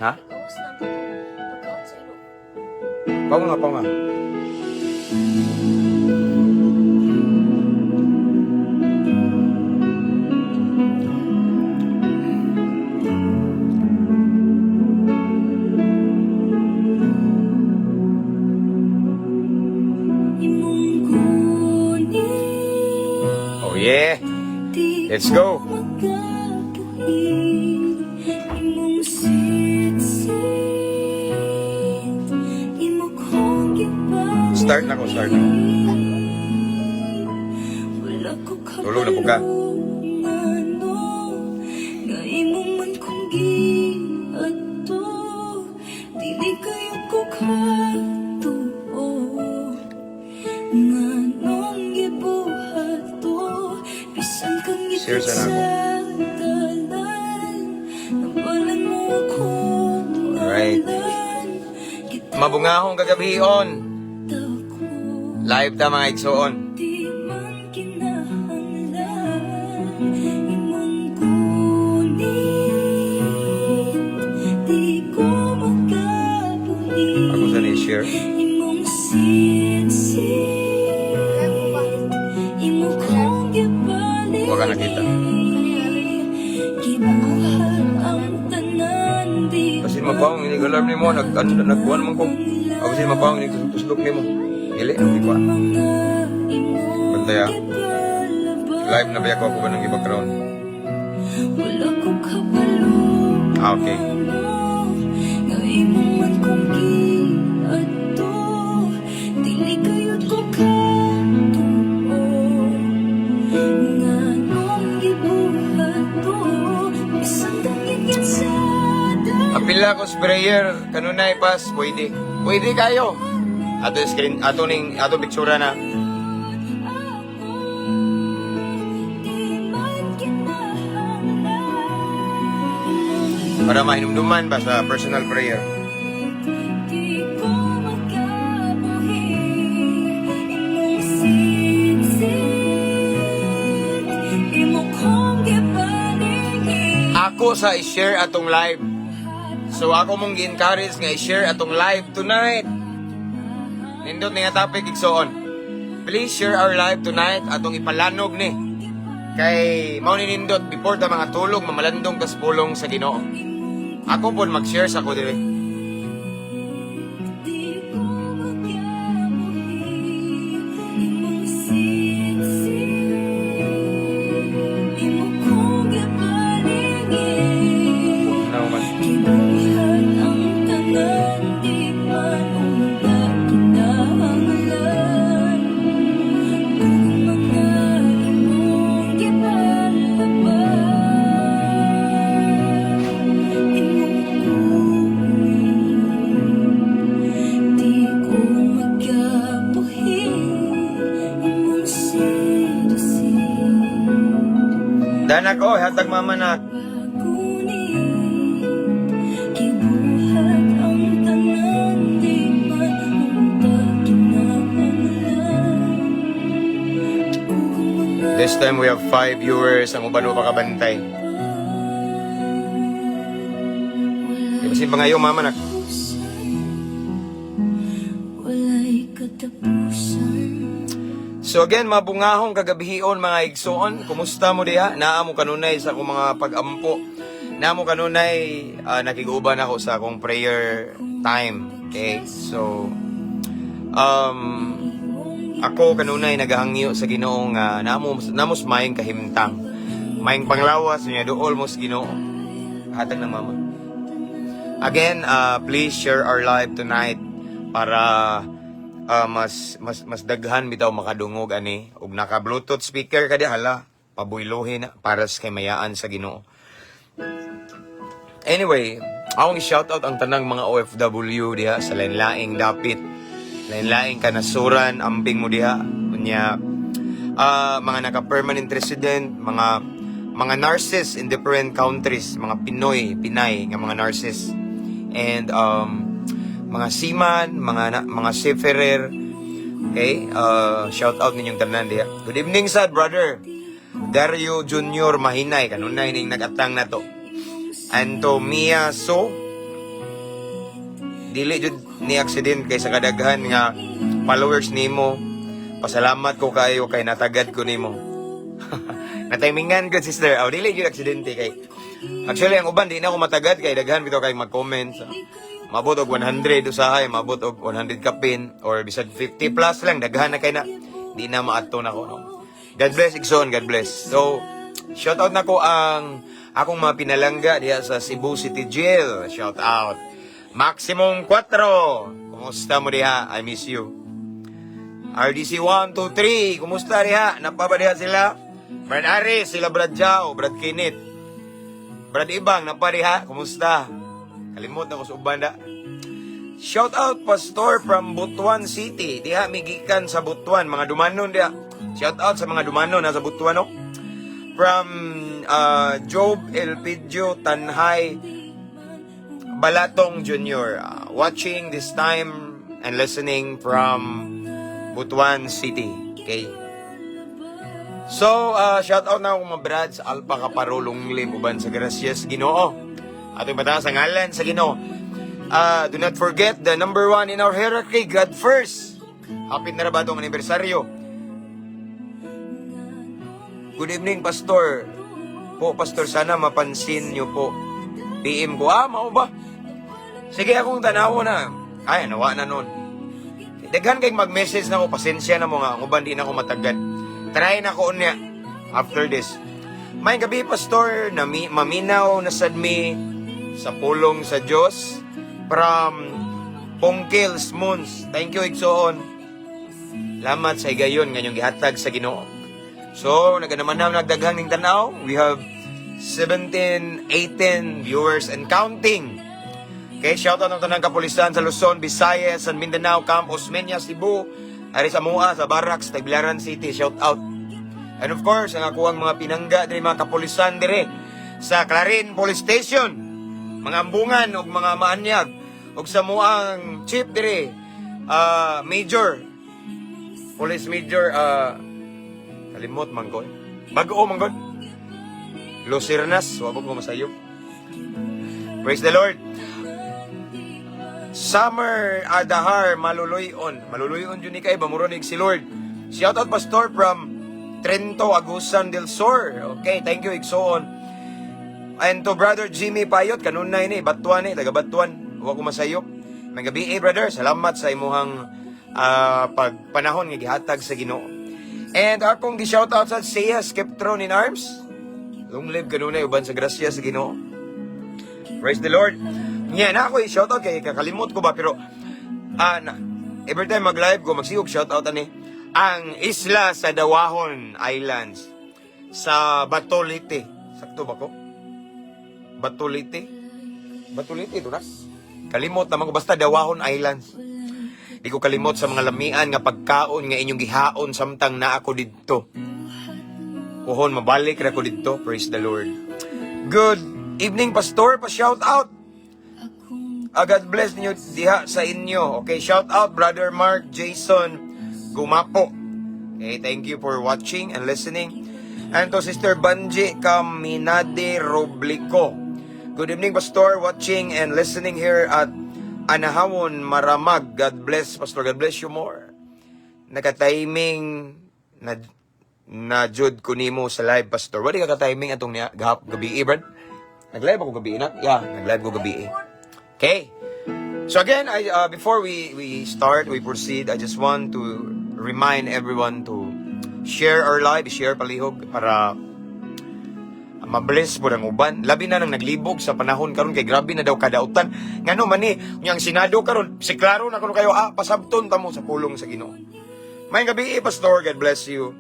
Ha? Gawas na ang pagkaon sa ilo. Pao nga, pao nga. Imong kunin. Oh yeah. Let's go. Magabuhi, imong sitsit, imo kong gipalit. Start na ko, start na ko. Wala ko Tulog na po ka. kabalo ngano, nga imo man kong giadto, dili kayo ko katuo. Nganong gibuhat to, bisan kang ngiti Share sa sa nako. dalan, nabalan mo akong Alright. ngalan. Kita Mabungahong kagabion. ko. Live ta, mga igsoon. Di man kinahanglan imong kunin, di ko makabuhi. Ako sa ni-share. Imong sitsit, imo kong gipaligid. Wa ka nakita. Gibuhat ang tanan, di Kasi mapaong ini alarm nimo, nag ano, nagkuan man ko. Ako sin mapaong ini tuslok nimo. Dili ang di ko. mga imong Bantay, ah. gipalabas. Live na ba ako ba ng i-background? Wala ko kabalo. Ah, okay. Nga imo man kong giadto, dili kayod ko katuo. Nganong gibuhat to, bisan kang ngitngit sa dalan. Apila ko sprayer kanunay pas pwede. Pwede kayo. Ato screen ato ning ato picture na. Ako, di man kinahanglan. Para mahinumduman ba sa personal prayer. Di ko makabuhi, imong sitsit, imo kong gipaligid. Ako sa i-share atong live. So ako mong gi-encourage nga i-share atong live tonight. Nindot ni nga topic, igsoon. Please share our live tonight atong ipalanog ni. Kay mao ni nindot before ta mga tulog mamalandong tas pulong sa Ginoo. Ako pod mag-share sa ko diri. Di ko makabuhi, imong sitsit, imo kong gipaligid. Ano man. Gibuhat ang tanan, di man unta kinahanglan. Kung mga imong gipalabas, imong kunin, di ko magabuhi, imong sidusin. Danak oh, hatag mama na. Pagunit, gibuhat ang tanan, di man unta kinahanglan. Kung mga This time we have five viewers ang uban pa kabantay. Di ba pa ngayon mama na? Wala'y katapusan. So again, mabungahong kagabihion mga igsoon. Kumusta mo diha? Naa mo kanunay sa akong mga pag-ampo. Naa mo kanunay nakiguban ako sa akong prayer time. Okay? So ako kanunay nagahangyo sa Ginoo nga namo namos maayong kahimtang. Maayong panglawas niya duol mo sa Ginoo. Hatag ng mama. Again, please share our live tonight para mas mas mas daghan bitaw makadungog ani ug naka Bluetooth speaker ka di hala pabuylohin na para sa kaymayaan sa Ginoo. Anyway, akong i-shoutout ang tanang mga OFW diha sa lain-laing dapit, lain-laing kanasuran, ambing mo diha. Unya, mga naka-permanent resident, mga nurses in different countries, mga Pinoy, Pinay nga mga nurses. And mga seaman, mga seafarer. Okay? Shout out ninyong tanan diha. Good evening sad brother. Dario Junior Mahinay kanunay ning nagatang nato. Anto Mia So. Dili jud ni accident kay sa kadaghan nga followers nimo. Pasalamat ko kayo kay natagad ko nimo. Nataimingan ko, sister. Aw, dili jud aksidente kay actually ang uban di na ako matagad kay daghan bitaw kay mag-comment. So, mabot og 100 usahay, mabot og 100 kapin or bisag 50 plus lang, daghan na kay na. Di na maadto na ko, no. God bless, igsoon, God bless. So, shout out na ko ang akong mga pinalangga diha sa Cebu City Jail. Shout out. Maximum 4. Kumusta mo diha? I miss you. RDC 1, 2, 3. Kumusta diha? Napa ba diha sila? Brad Aris, sila Brad Jao, Brad Kinit. Brad Ibang, napa diha? Kumusta? Kalimot na ko sa uban da. Shout out, Pastor, from Butuan City. Diha migikan sa Butuan, mga Dumanon diha. Shout out sa mga Dumanon na sa Butuan, no. From Job Elpidio Tanhay Balatong Jr. Watching this time and listening from Butuan City. Okay. So, shout out na akong mga brad sa Alpha Kaparo Lunglim uban sa grasya Ginoo. Atong pataas ang ngalan sa Ginoo. Do not forget the number one in our hierarchy, God first. Hapit na ra ba itong anibersaryo? Good evening, Pastor. Po, Pastor, sana mapansin niyo po. PM ko, ah, mao ba? Sige, akong tanawo na. Ay, nawa na nun. Daghan kay mag-message na ko, pasensya na mo nga, ang uban di na ako matagad. Try na ko unya after this. May gabi, Pastor, na maminaw na sad mi sa pulong sa Dios from Pongkils Moons. Thank you, igsoon. Salamat sa higayon nga inyong gihatag sa Ginoo. So, naganaman na nagdaghang ning tanaw. We have 17, 18 viewers and counting. Okay, shout out ng tanang kapulisan sa Luzon, Visayas, San Mindanao, Camp Osmeña, Cebu, ari sa Mua, sa Barracks, Tagbilaran City, shout out. And of course, ang akuang mga pinangga diri, mga kapulisan diri sa Clarin Police Station, mga ambungan ug mga maanyag ug sa muang chief diri, Major Police Major, kalimot man ko. Bago man gud. Lucernas, wa ko masayop. Praise the Lord. Summer Adahar Maluluyon. Maluluyon jud ni kay bamuronig si Lord. Shout out, Pastor, from Trento Agusan del Sur. Okay, thank you, igsoon. And to Brother Jimmy Payot, kanunay ni Batuan ni, taga Batuan. Wa ko masayop. May gabi eh, brother. Salamat sa imuhang pagpanahon nga gihatag sa Ginoo. And akong gi-shout out sa Sia Skeptron in Arms. Long live kanunay uban sa grasya sa Ginoo. Praise the Lord. Nya na ako i-shout out kay kakalimot ko ba, pero na, every time mag-live ko magsigog shout out ani ang isla sa Dawahon Islands sa Bato, Leyte. Sakto ba ko? Bato, Leyte? Bato, Leyte ito na. Kalimot naman ko, basta Dawahon Islands. Di ko kalimot sa mga lamian nga pagkaon nga inyong gihaon samtang naa ko didto. Kuhon mabalik ra ko didto. Praise the Lord. Good evening, Pastor. Pa shout out. God bless niyo diha sa inyo. Okay, shout out Brother Mark Jason Gumapo. Okay, thank you for watching and listening. And to Sister Banji Caminade Roblico. Good evening, Pastor. Watching and listening here at Anahawon, Maramag. God bless, Pastor. God bless you more. Naka-timing na na jud ko nimo sa live, Pastor. Wala ka ka-timing atong niya gahap gabi, eh, Brad. Nag-live ako gabi na. Yeah, nag-live ko gabi. Okay. So again, I before we start, we proceed, I just want to remind everyone to share our live, share palihog para mabless po ang uban. Labi na nang naglibog sa panahon karon kay grabe na daw kadautan. Ngano man ni, unya ang Senado karon, si klaro na kuno kayo ah, pasabton ta mo sa pulong sa Ginoo. May gabi, eh, Pastor, God bless you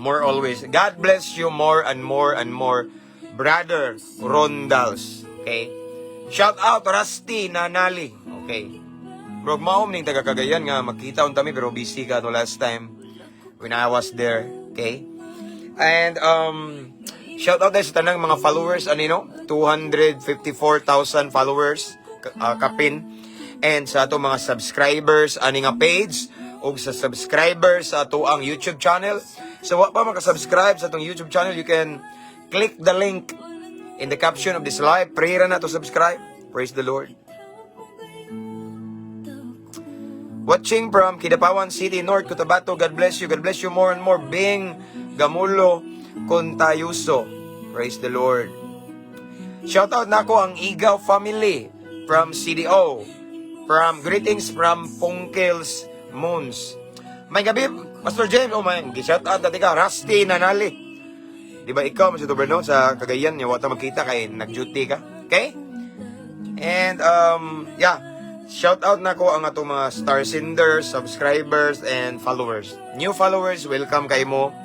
more always. God bless you more and more and more, Brother Rondals. Okay? Shout out Rusty Nanali. Okay. Bro, maom ning taga Cagayan nga magkita unta mi pero busy ka no last time when I was there. Okay? And shout out sa tanang mga followers ani no, 254,000 followers kapin, and sa ato mga subscribers ani nga page ug sa subscribers sa ato ang YouTube channel. So wa pa maka-subscribe sa atong YouTube channel, you can click the link in the caption of this live. Pray ra na to subscribe. Praise the Lord. Watching from Kidapawan City, North Cotabato. God bless you. God bless you more and more. Bing Gamulo Contayuso. Praise the Lord. Shout out nako ang Igaw family from CDO. From greetings from Pungkils Moons. Maayong gabii, Pastor James. Oh my, shout out dati ka Rusty Nanali. Di ba ikaw man si no sa Cagayan, wa ta magkita kay nag-duty ka. Okay? And yeah, shout out nako ang atong mga star senders, subscribers and followers. New followers, welcome kay mo.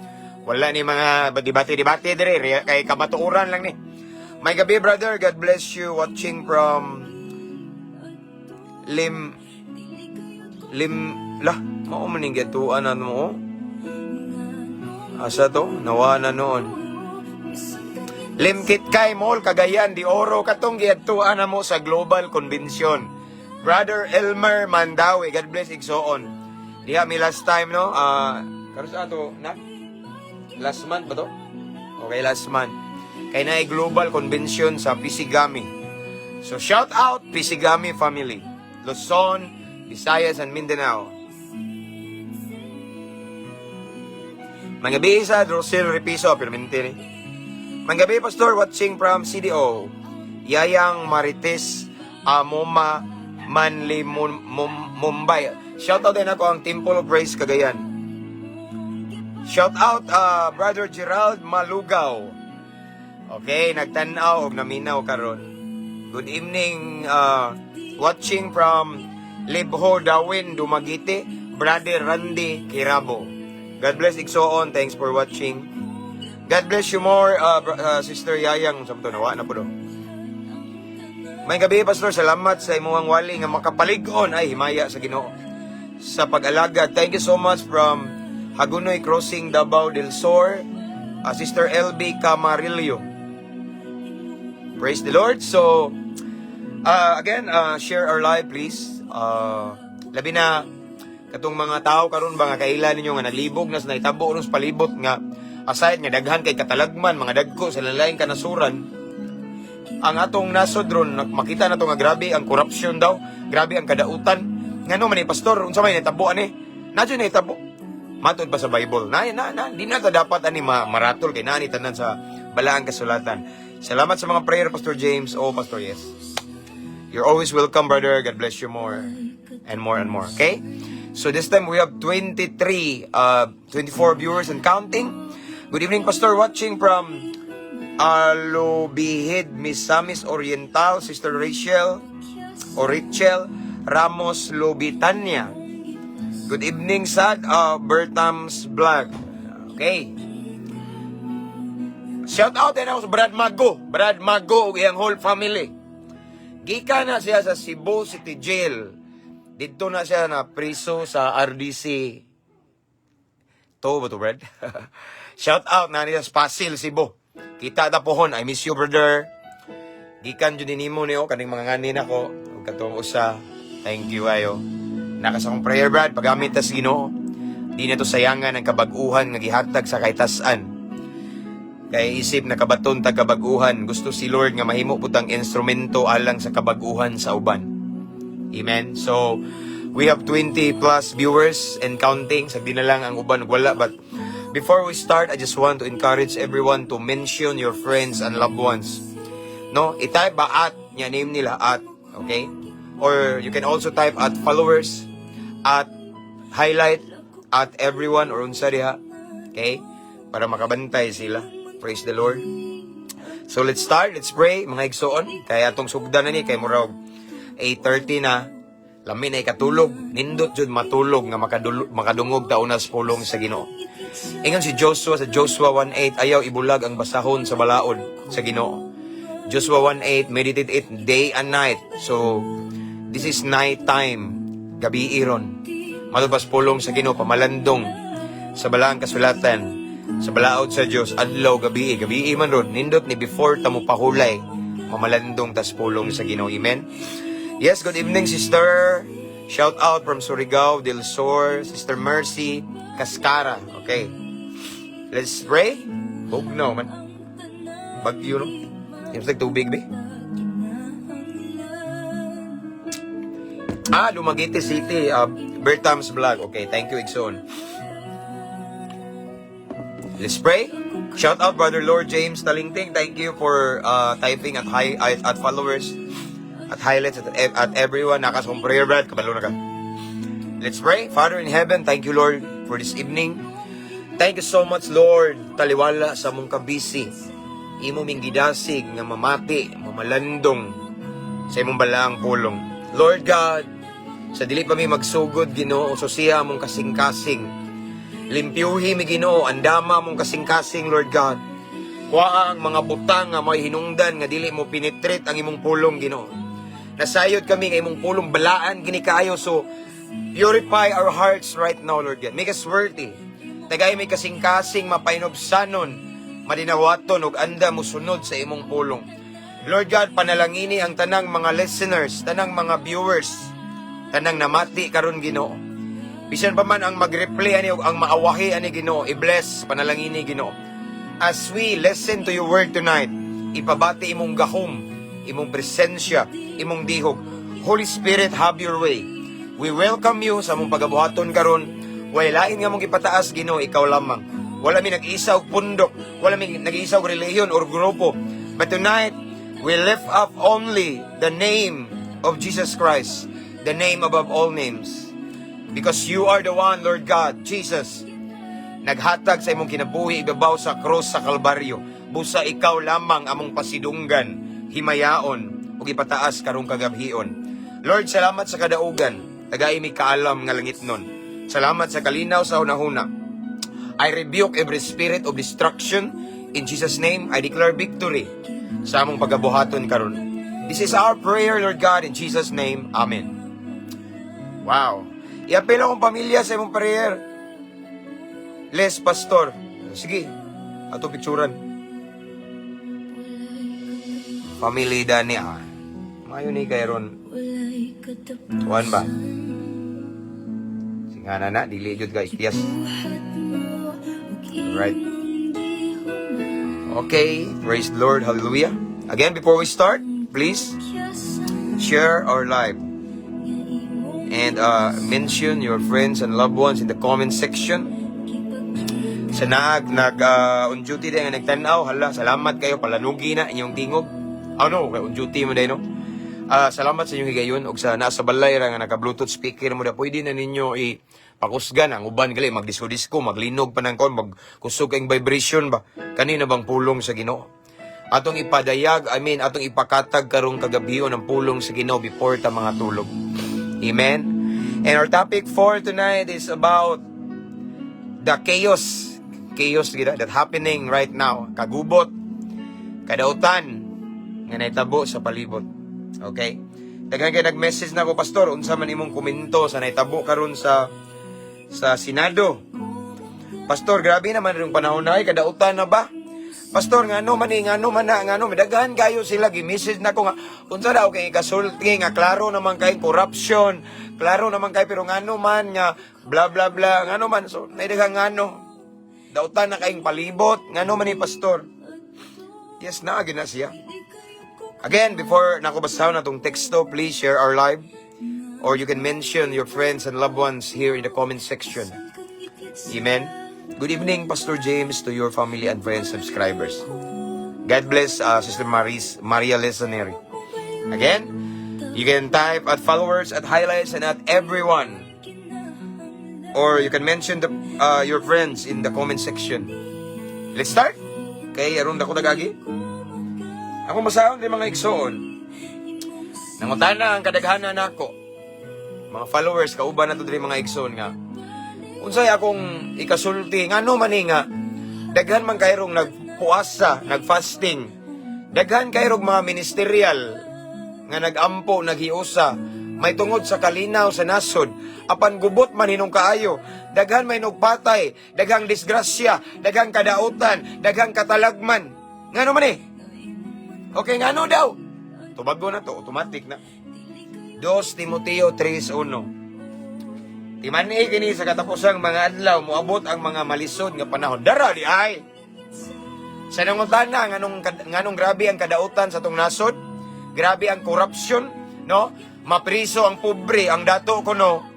Wala ni mga debate-debate dire kay kamatuoran lang ni. Maayong gabii, brother, God bless you, watching from Lim Lim lah mao man ning gituan na mo, oh. Asa to? Nawa na noon. Limkit Kay Mall, Cagayan de Oro, katong giadtuan na mo sa Global Convention. Brother Elmer Mandawi, God bless, igsoon. Diha mi last time, no? Ah, karon sa ato na last month ba to? Okay, last month. Kay na Global Convention sa Pisigami. So shout out Pisigami family. Luzon, Visayas and Mindanao. Mga bisa, Rosel Repiso, permente ni. Maayong gabii, Pastor, watching from CDO. Yayang Marites Amoma Manli Mumbai. Shout out din ako ang Temple of Praise Cagayan. Shout out Brother Gerald Malugaw. Okay, nagtan-aw og naminaw karon. Good evening, watching from Libho Dawin Dumaguete, Brother Randy Kirabo. God bless, igsoon. Thanks for watching. God bless you more, Sister Yayang. Sa nawa na po do. Maayong gabii, Pastor. Salamat sa imong wali nga makapalig-on. Ay, himaya sa Ginoo sa pag-alagad. Thank you so much from Hagunoy Crossing, Davao del Sur, Sister LB Camarillo. Praise the Lord. So, again, share our live, please. Labi na katong mga tao karon ba nga kaila ninyo nga naglibog na sa nahitabo ron sa palibot nga aside nga daghan kay katalagman, mga dagko sa lain kanasuran, ang atong nasod ron makita na to nga grabe ang corruption daw, grabe ang kadautan. Ngano man ni, Pastor? Unsa may nahitabo ani? Na jud nahitabo matod pa sa Bible na na, na di na ta dapat ani maratol kay naani tanan sa balaang kasulatan. Salamat sa mga prayer, Pastor James. Oh, Pastor, yes. You're always welcome, brother. God bless you more and more and more. Okay? So this time we have 23, 24 viewers and counting. Good evening, Pastor. Watching from Alubihid, Misamis Oriental, Sister Rachel or Rachel Ramos Lobitania. Good evening, Sad Bertams Vlog. Okay. Shout out din ako sa Brad Mago. Brad Mago ug iyang whole family. Gikan na siya sa Cebu City Jail. Didto na siya na priso sa RDC. To ba to, Brad? Shout out na niya sa Pasil, Cebu. Kita ta pohon. I miss you, brother. Gikan jud nimo niyo kaning mga nganin ako ug katong usa. Thank you ayo. Naka sa akong prayer, Brad, pagamit ta sa Ginoo. Di na to sayangan ang kabag-uhan nga gihatag sa kahitasan. Kay isip nakabaton tag kabag-uhan, gusto si Lord nga mahimo pud tang instrumento alang sa kabag-uhan sa uban. Amen. So, we have 20 plus viewers and counting. Sagdi na lang ang uban wala. But before we start, I just want to encourage everyone to mention your friends and loved ones. No? I-type ba at, nya name nila at, okay? Or you can also type @followers, @highlight, @everyone, or unsa diha. Okay? Para makabantay sila. Praise the Lord. So let's start, let's pray, mga igsoon. Kaya atong sugdan na ni kay murag 8:30 na. Lami na ikatulog, nindot jud matulog nga makadungog ta unas pulong sa Ginoo. Ingon si Joshua sa Joshua 1:8, ayaw ibulag ang basahon sa balaod sa Ginoo. Joshua 1:8, meditate it day and night. So this is night time, gabi iron. Matubas pulong sa Ginoo, pamalandong sa balaang kasulatan, sa balaod sa Dios, adlaw gabi, gabi man ron, nindot ni before ta mo pahulay, mamalandong tas pulong sa Ginoo. Amen. Yes, good evening, sister. Shout out from Surigao del Sur, Sister Mercy Cascara. Okay. Let's pray. Bugnaw man. Bagyo, no? Seems like tubig, be. Ah, Dumaguete City, Bertams Vlog. Okay, thank you, Igsoon. Let's pray. Shout out, Brother Lord James Talingting. Thank you for typing at high at followers, at highlights, at everyone. Nakas kong prayer, Brad. Kabalo na ka. Let's pray. Father in heaven, thank you, Lord, for this evening. Thank you so much, Lord. Taliwala sa among kabisi. Imo ming gidasig nga mamati, mamalandong sa imong balaang pulong. Lord God, sa dili pa mi magsugod, Ginoo, susiha among kasing-kasing. Limpyuhi mi, Ginoo, andama among kasing-kasing, Lord God. Kuhaa ang mga butang nga may hinungdan nga dili mo penetrate ang imong pulong, Ginoo. Nasayod kami nga imong pulong balaan kini kaayo, so purify our hearts right now, Lord God. Make us worthy. Tagay mi kasing-kasing mapainubsanon, madinawaton ug anda musunod sa imong pulong. Lord God, panalangini ang tanang mga listeners, tanang mga viewers, tanang namati karon, Ginoo. Bisan pa man ang mag-replay ani ug ang maawahi ani, Ginoo, i-bless, panalangini, Ginoo. As we listen to your word tonight, ipabati imong gahom, imong presensya, imong dihog. Holy Spirit, have your way. We welcome you sa among pagabuhaton karon. Walay lain nga among ipataas, Ginoo, ikaw lamang. Wala mi nag-isa og pundok, wala mi nag-isa og relihiyon or grupo. But tonight, we lift up only the name of Jesus Christ, the name above all names. Because you are the one, Lord God, Jesus, naghatag sa imong kinabuhi ibabaw sa krus sa Kalbaryo. Busa ikaw lamang among pasidunggan, himayaon, ug ipataas karong kagabhion. Lord, salamat sa kadaugan. Tagay mi kaalam nga langitnon. Salamat sa kalinaw sa hunahuna. I rebuke every spirit of destruction. In Jesus' name, I declare victory sa among pagabuhaton karon. This is our prayer, Lord God, in Jesus' name. Amen. Wow. Iapil akong pamilya sa imong prayer. Les, Pastor. Sige, ato picturan. Family Dani, ah. Mayo ni kay ron. Wala'y katapusan. Tuan ba? Singana na, dili jud ka ikyas. Buhat mo ug imong gihuman. Okay, praise the Lord, hallelujah. Again, before we start, please share our live and mention your friends and loved ones in the comment section. Sa naag nag on duty din nga nagtan-aw, hala, salamat kayo, palanugi na inyong tingog. Oh no, kay on duty mo din, no. Ah, salamat sa inyong higayon ug sa nasa balay ra nga naka Bluetooth speaker mo da, pwede na ninyo i pakusgan ang uban gali magdisko-disko, maglinog pa ng kon, magkusog kayong vibration ba kanina bang pulong sa Ginoo. Atong ipadayag, I mean, atong ipakatag karong kagabhion ang pulong sa Ginoo before ta mga tulog. Amen. And our topic for tonight is about the chaos, chaos gida that happening right now, kagubot, kadautan nga nahitabo sa palibot. Okay, daghan kay nag-message na ko, "Pastor, unsa man imong komento sa nahitabo karon sa Senado? Pastor, grabe naman yung panahon na ay kadautan na ba? Pastor, ngano man ni, ngano man na, ngano?" Daghan kayo sila gi-message na ko nga unsa daw kay kasulti nga klaro naman kay corruption, klaro naman kay, pero ngano man nga bla bla bla, ngano man. So nay daghang ngano. Dautan na kayong palibot, ngano man ni, Pastor? Yes, naa na siya. Again, before nako basahon atong teksto, please share our live or you can mention your friends and loved ones here in the comment section. Amen. Good evening, Pastor James, to your family and friends, subscribers. God bless Sister Maris, Maria Lesaneri. Again, you can type at followers, at highlights, and at everyone. Or you can mention your friends in the comment section. Let's start. Okay, aron dako tagagi. Ako masahon din, mga igsoon. Nangutana ang kadaghanan nako. Mga followers, kauban na to diri, mga igsoon, nga unsay akong ikasulti, ngano man ni nga daghan man kayrong nagpuasa, nagfasting. Daghan kayrong mga ministerial nga nagampo, naghiusa, may tungod sa kalinaw sa nasod, apan gubot man hinong kaayo, daghan may nugpatay, daghang disgrasya, daghang kadautan, daghang katalagman. Ngano man eh? Okay, ngano daw? Tubago na to, automatic na. 2 Timoteo 3:1. Timan-i kini, sa katapusang mga adlaw moabot ang mga malisod nga panahon. Dara di ay. Sa nangutana nganong nganong grabe ang kadautan sa tong nasod, grabe ang corruption, no? Mapriso ang pobre, ang dato kuno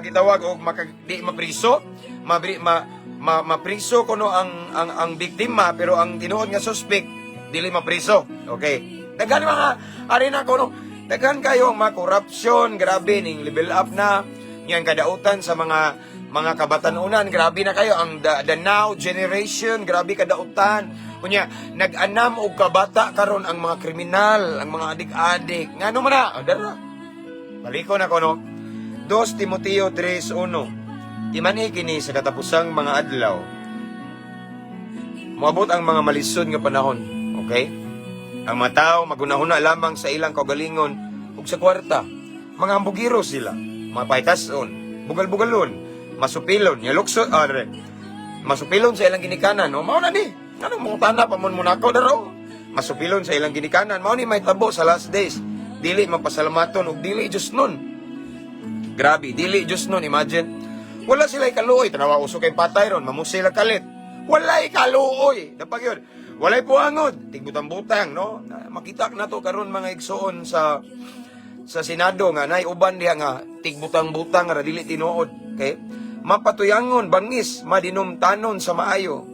gitawag og maka, di mapriso, mabri, ma, ma, mapriso kuno ang biktima, pero ang tinuod nga suspect dili mapriso. Okay. Daghan mga ari na kuno, daghan kayo ang mga corruption, grabe ning level up na yang kadautan sa mga kabatanunan, grabe na kayo ang the now generation, grabe kadautan. Kunya nag-anam og kabata karon ang mga kriminal, ang mga adik-adik. Ngano man na? Oh, dara. Baliko na ko, no. 2 Timoteo 3:1. Timani kini, sa katapusang mga adlaw, moabot ang mga malisod nga panahon. Okay? Ang mga tao magunahuna lamang sa ilang kaugalingon ug sa kwarta. Mga ambugiro sila, mga paytason, bugal-bugalon, masupilon, yalukso, masupilon sa ilang ginikanan. O mao na ni. Anong mga tana pa mon monako daro? Masupilon sa ilang ginikanan. Mao ni may tabo sa last days. Dili mapasalamaton ug dili Diyos nun. Grabe, dili Diyos nun, imagine. Wala sila kaluoy. Tanawa, uso kay patay ron, mamusi sila kalit. Walay kaluoy. Dapag yun. Walay puangod. Tigbutang-butang, no? Makita na to karon, mga igsoon, sa Senado nga nay uban diha nga tigbutang-butang ra, dili tinuod. Okay? Mapatuyangon, bangis, madinumtanon sa maayo.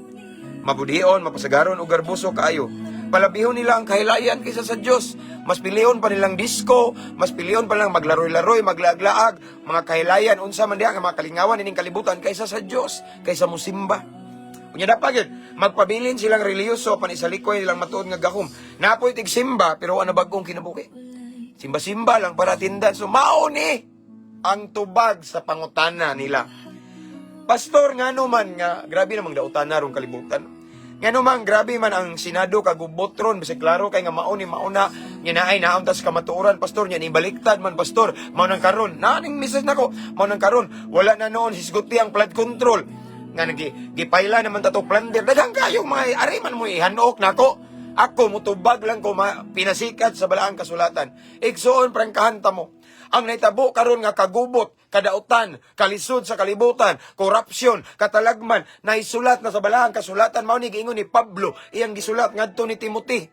Mabudhion, mapasagaron og garboso kaayo. Palabihon nila ang kahilayan kaysa sa Dios. Mas pilion pa nilang disco, mas pilion pa nilang maglaroy-laroy, maglaag-laag, mga kahilayan unsa man diha nga mga kalingawan ining kalibutan kaysa sa Dios, kaysa musimba. Unya dapat yun, magpabilin silang relihiyoso, panisalikoy nilang matuod nga gahom. Napoy tigsimba, pero ano bagong kinabuhi? Simba-simba lang para tindan. So mao ni ang tubag sa pangutana nila. Pastor, ngano man nga, grabe namang dautan na rong kalibutan. Ngano man, grabe man ang Senado kagubot ron, bisag klaro kay nga mao ni mauna, nga naay naon tas kamatuoran, pastor, nya ni baliktad man, pastor, mao nang karon. Naning message nako, mao nang karon, wala na noon hisguti ang flood control. Nga nagi gipayla naman tato plunder. Daghang kayong mga ari man mo ihanok nako. Ako mutubag lang ko pinasikat sa balaang kasulatan. Igsuon, prangkahan ta mo. Ang naitabo karon nga kagubot, kadautan, kalisod sa kalibutan, korupsyon, katalagman, naisulat na sa balaang kasulatan. Mao ni giingon ni Pablo, iyang gisulat ngadto ni Timothy.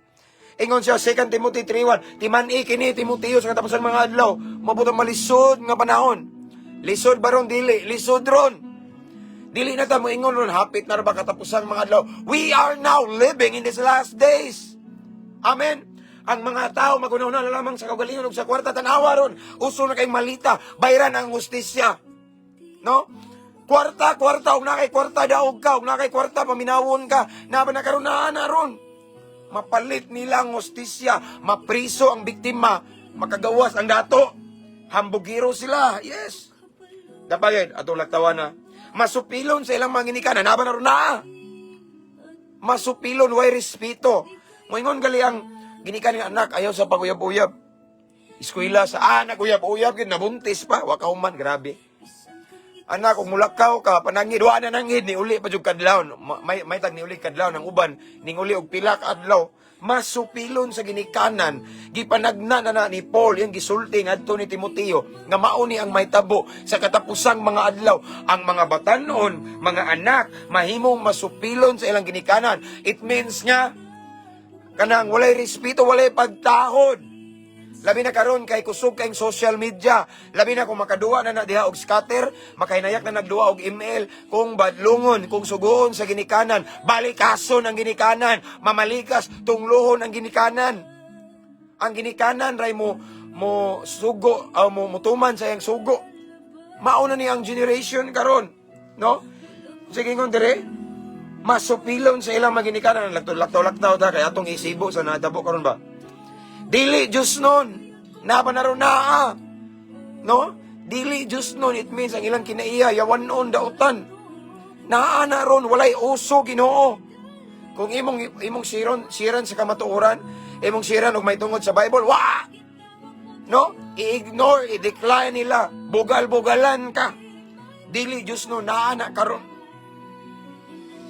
Ingon siya 2 Timothy 3:1, "Timan-i kini, Timoteo, sa katapusan mga adlaw, moabot ang malisod nga panahon." Lisod ba ron? Dili, lisod ron. Dili na ta moingon ron hapit na ra ba katapusan mga adlaw. We are now living in these last days. Amen. Ang mga tao magunaw na lamang sa kaugalingon ug sa kwarta. Tanawa ron. Uso na kay malita, bayran ang hustisya. No? Kwarta, kwarta, ug na kay kwarta daog ka, ug na kay kwarta paminawon ka. Na ba na karon na na ron? Mapalit nila ang hustisya, mapriso ang biktima, makagawas ang dato. Hambugiro sila. Yes. Dapat atong laktawan na. Masupilon sa ilang mga ginikanan, naba na ron na. Masupilon, way respeto. Moingon gali ang ginikan ng anak, ayaw sa paguyab-uyab. Eskwela sa anak, uyab-uyab, gid nabuntis pa, wa ka human, grabe. Anak, kung mulakaw ka, panangid, wa na nangid, ni uli pa jud kadlaw. May tag ni uli kadlaw ng uban, ning uli og pila ka adlaw. Masupilon sa ginikanan, gipanagna na na ni Paul, yung gisulti ngadto ni Timoteo, nga mao ni ang mahitabo sa katapusang mga adlaw. Ang mga batanon, mga anak, mahimong masupilon sa ilang ginikanan. It means nga, kanang walay respeto, walay pagtahod. Labi na karon kay kusog kayong social media. Labi na kung makaduwa na na diha og scatter, makahinayak na nagduwa og email, kung badlungon, kung sugoon sa ginikanan, balikason ang ginikanan, mamalikas, tungluhon ang ginikanan. Ang ginikanan ray mo mo sugo o mo mutuman sa iyang sugo. Mao na ni ang generation karon, no? Sige, ingon dire, masupilon sa ilang mga ginikanan, laktaw laktaw ta kay atong isibo sa natabo karon ba. Dili Diyos nun. Naba na ron naa. No? Dili Diyos nun. It means ang ilang kinaiya, yawan noon, dautan. Naa na ron, walay uso, Ginoo. Kung imong imong siron, siran sa kamatuoran, imong siran og may tungod sa Bible, wa! No? I-ignore, i-decline nila. Bugal-bugalan ka. Dili Diyos no, naa na karon.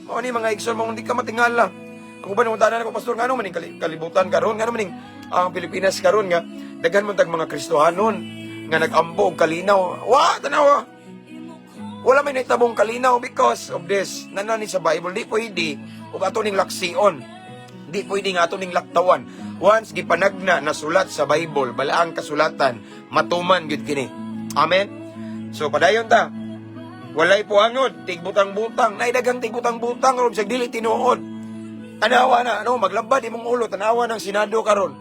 Mao ni, mga igsoon mo, hindi ka matingala. Ang uban ng tanan ko, "Pastor, ngano maning kalibutan karon, ngano maning ang Pilipinas karon nga daghan man tag mga Kristohanon nga nag-ambo og kalinaw?" Wa, tanawa. Wala may nahitabong kalinaw because of this. Nanani sa Bible, di pwede ug ato ning laksion. Di pwede nga ato ning laktawan. Once gipanagna na sulat sa Bible, balaang kasulatan, matuman gyud kini. Amen. So padayon ta. Walay puangod, tigbutang-butang, nay daghang tigbutang-butang ron sa dili tinuod. Tanawa na, ano, maglabad imong ulo, tanawa ng Senado karon.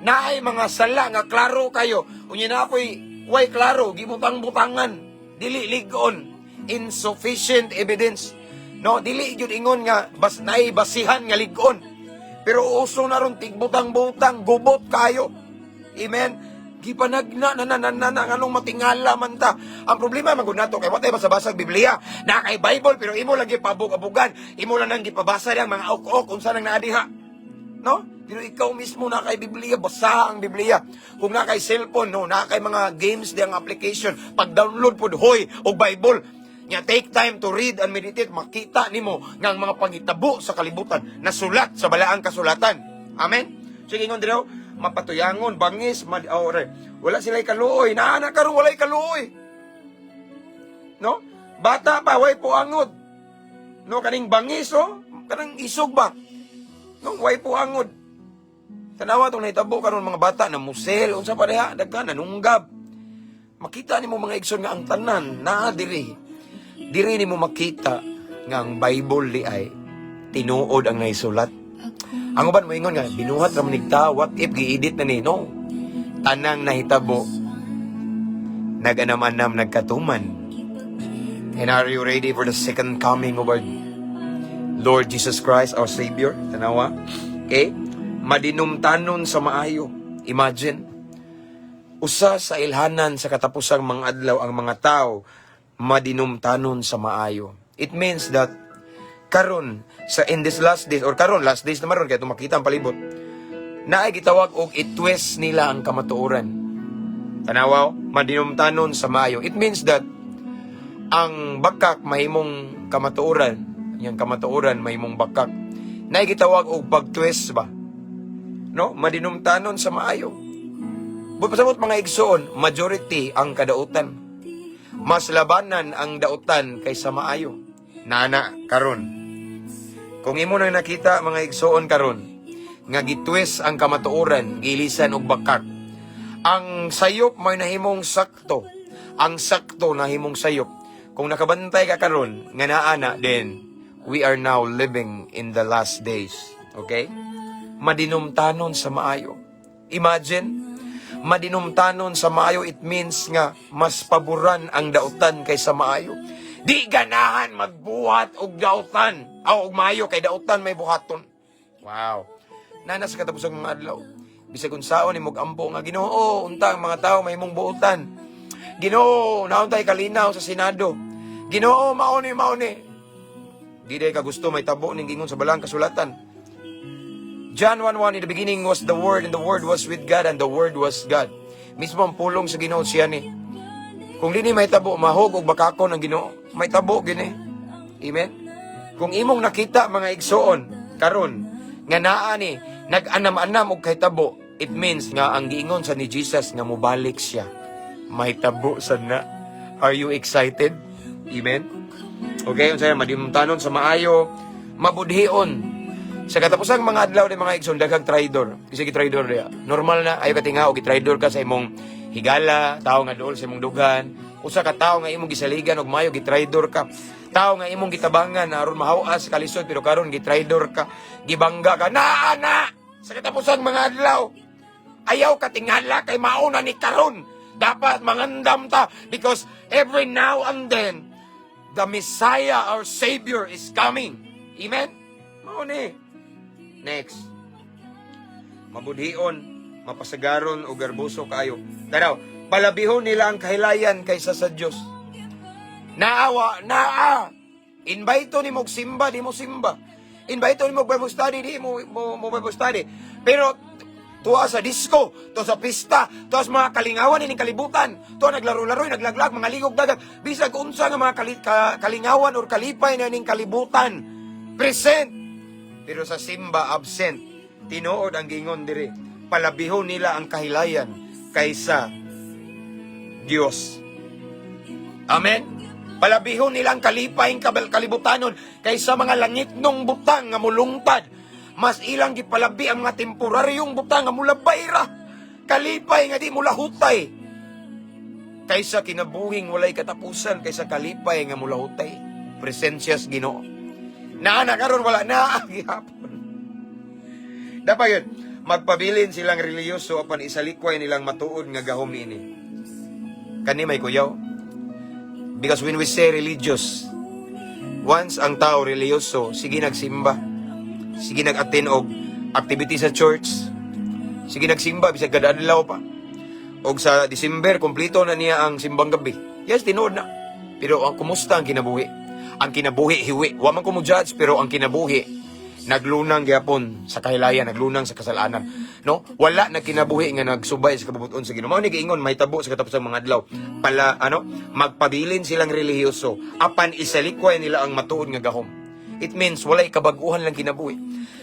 Naay mga sala nga klaro kayo. Unya na ako'y way klaro, gibutang-butangan, dili ligon, insufficient evidence. No, dili gyud ingon nga bas naay basihan nga ligon. Pero uso na ron tigbutang-butang, gubot kayo. Amen. Gipanagna na na na na na nganong matingala man ta. Ang problema man gud nato kay wa tay basa-basag Biblia. Na kay Bible pero imo lang gipabug-abugan, imo lang nang gipabasa diyang mga ok-ok unsa nang naa diha. No? Pero ikaw mismo na kay Biblia, basa ang Biblia. Kung na kay cellphone, no, na kay mga games diyang application, pag-download pod hoy og Bible. Nya take time to read and meditate, makita nimo nga ang mga pangitabo sa kalibutan nasulat sa balaang kasulatan. Amen. Sige, ingon diri, mapatuyangon, bangis, mad, oh, re. Wala sila kaluoy, naa na karon walay kaluoy. No? Bata pa way puangod. No, kaning bangis, oh, kanang isog ba? No, way puangod. Tanawa tong nahitabo karon, mga bata na musel, unsa pa diha, daghan nanunggab. Makita nimo, mga igsoon, nga ang tanan naa diri. Diri nimo makita nga ang Bible di ay tinuod ang naisulat. Ang uban moingon nga binuhat ra man nigta, what if gi-edit na ni? No. Tanang nahitabo nag-anam-anam, nagkatuman. And are you ready for the second coming of our Lord Jesus Christ, our Savior? Tanawa. Okay? Madinumtanon sa maayo. Imagine. Usa sa ilhanan sa katapusang mga adlaw, ang mga tao madinumtanon sa maayo. It means that karon sa in this last days or karon last days na maron kay makita ang palibot, naay gitawag og i-twist nila ang kamatuoran. Tanawa, madinumtanon sa maayo. It means that ang bakak mahimong kamatuoran, yang kamatuoran mahimong bakak. Naay gitawag og pag-twist ba? No, madinumtanon sa maayo. Buot pasabot, mga igsoon, majority ang kadautan. Mas labanan ang dautan kaysa maayo. Nana karon. Kung imo nang nakita, mga igsoon, karon nga gitwist ang kamatuoran, gilisan og bakak. Ang sayop may nahimong sakto. Ang sakto nahimong sayop. Kung nakabantay ka karon nga naa na, then we are now living in the last days. Okay? Madinumtanon sa maayo. Imagine, madinumtanon sa maayo, it means nga mas paboran ang dautan kaysa maayo. Di ganahan magbuhat og dautan. Aw, og maayo kay dautan may buhaton. Wow. Nana sa katapusang mga adlaw. Bisag unsaon nimo ampo nga Ginoo, unta ang mga tao mahimong buotan. Ginoo, nauntay kalinaw sa Senado. Ginoo, mao ni, mao ni. Di day ka gusto may tabo ning gingon sa balang kasulatan. John 1:1, "In the beginning was the Word, and the Word was with God, and the Word was God." Mismo ang pulong sa Ginoo siya ni. Kung dini may tabo, mahog og bakakon ang Ginoo. May tabo gini. Amen? Kung imong nakita, mga igsoon, karon nga naa ni nag-anam-anam og kahitabo, it means nga ang giingon sa ni Jesus nga mobalik siya. May tabo sad na. Are you excited? Amen? Okay, unsay madimtanon sa maayo, mabudhion. Sa katapusang mga adlaw ni, mga igsoon, daghang traidor. Kasi gitraidor diya. Normal na ayo katinga og gitraidor ka sa imong higala, tao nga duol sa imong dughan, usa ka tawo nga imong gisaligan og maayo, gitraidor ka. Tao nga imong gitabangan aron mahaw-as sa kalisod pero karon gitraidor ka, gibangga ka. Naa na sa katapusang mga adlaw. Ayaw katingala kay mauna ni karon. Dapat mangandam ta because every now and then the Messiah, our Savior, is coming. Amen? Mao ni. Next. Mabudhion, mapasagaron o garboso kaayo. Tanaw, palabihon nila ang kahilayan kaysa sa Dios. Naawa, naa. Invite ni mo simba, di mo simba. Invite ni mo Bible study, di mo mo Bible study. Pero tuwa sa disco, tuwa sa pista, tuwa sa mga kalingawan ining kalibutan, tuwa naglaro-laro, naglaglag, mga ligog dagat, bisag unsa nga mga kalingawan or kalipay na ining kalibutan. Present. Pero sa simba, absent. Tinuod ang gingon diri. Palabihon nila ang kahilayan kaysa Dios. Amen? Palabihon nila ang kalipay ang kalibutanon kaysa mga langitnong butang nga mulungtad. Mas ilang gipalabi ang mga temporaryong butang nga mulabay ra. Kalipay nga di mulahutay. Kaysa kinabuhing walay katapusan, kaysa kalipay nga mulahutay. Presensya sa Ginoo. Naa na karon, wala na gihapon. Dapat yun, magpabilin silang relihiyoso apan isalikway nilang matuod nga gahom niini. Kani may kuyaw. Because when we say religious, once ang tao relihiyoso, sige nagsimba, sige nag-attend og activity sa church, sige nagsimba, bisag kada adlaw pa. Og sa December, kompleto na niya ang simbang gabi. Yes, tinuod na. Pero ang kumusta ang kinabuhi? Ang kinabuhi, hiwi. Wa man ko mo judge, pero ang kinabuhi, naglunang gyapon sa kahilayan, naglunang sa kasalanan. No? Wala na kinabuhi nga nagsubay sa kabubut-on sa Ginoo. Mao ni giingon mahitabo sa katapusang mga adlaw. Pala ano, magpabilin silang relihiyoso apan isalikway nila ang matuod nga gahom. It means walay kabag-uhan lang kinabuhi.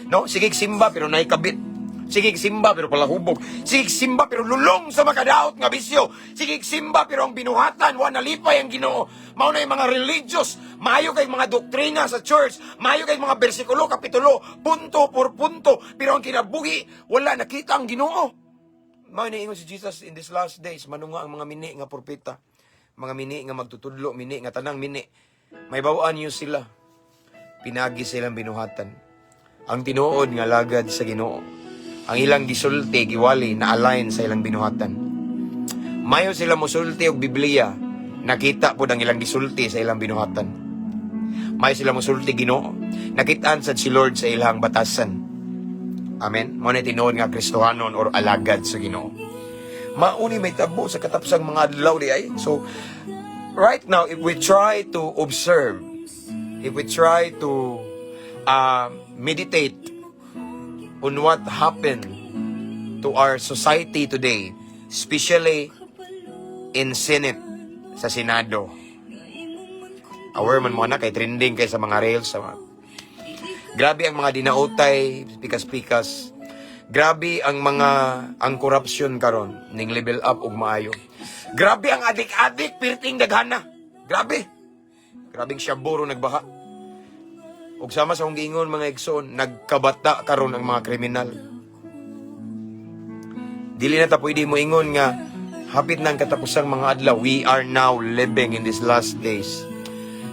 No? Sige simba pero naay kabit. Sige simba pero palahubog. Sige simba pero lulong sa makadaot nga bisyo. Sige simba pero ang binuhatan wa nalipay ang Ginoo. Mao na yung mga religious, maayo kay mga doktrina sa church, maayo kay mga bersikulo, kapitulo, punto por punto, pero ang kinabuhi wala nakita ang Ginoo. Mao ni ingon si Jesus, in this last days manunga ang mga mini nga propeta, mga mini nga magtutudlo, mini nga tanang mini. Mahibaw-an niyo sila. Pinagi silang binuhatan. Ang tinuod nga lagad sa Ginoo. Ang ilang gisulti, giwali, na align sa ilang binuhatan. Mayo sila musulti og Biblia, nakita pod ang ilang gisulti sa ilang binuhatan. Mayo sila musulti Ginoo, nakitaan sad si Lord sa ilang batasan. Amen. Mao na tinuod nga Kristohanon or alagad sa Ginoo. Mauni mahitabo sa katapusang mga adlaw di ay. So right now, if we try to observe, if we try to meditate on what happened to our society today, especially in Senate, sa Senado. Aware man mo na kay trending kay sa mga reels sa mga. Grabe ang mga dinautay, pikas-pikas. Grabe ang mga ang corruption karon ning level up og maayo. Grabe ang adik-adik pirting daghana. Grabe. Grabing syaburo nagbaha. Ug sama sa akong giingon, mga igsoon, nagkabata karon ang mga kriminal. Dili na ta pwede mo ingon nga hapit na ang katapusang mga adlaw. We are now living in these last days.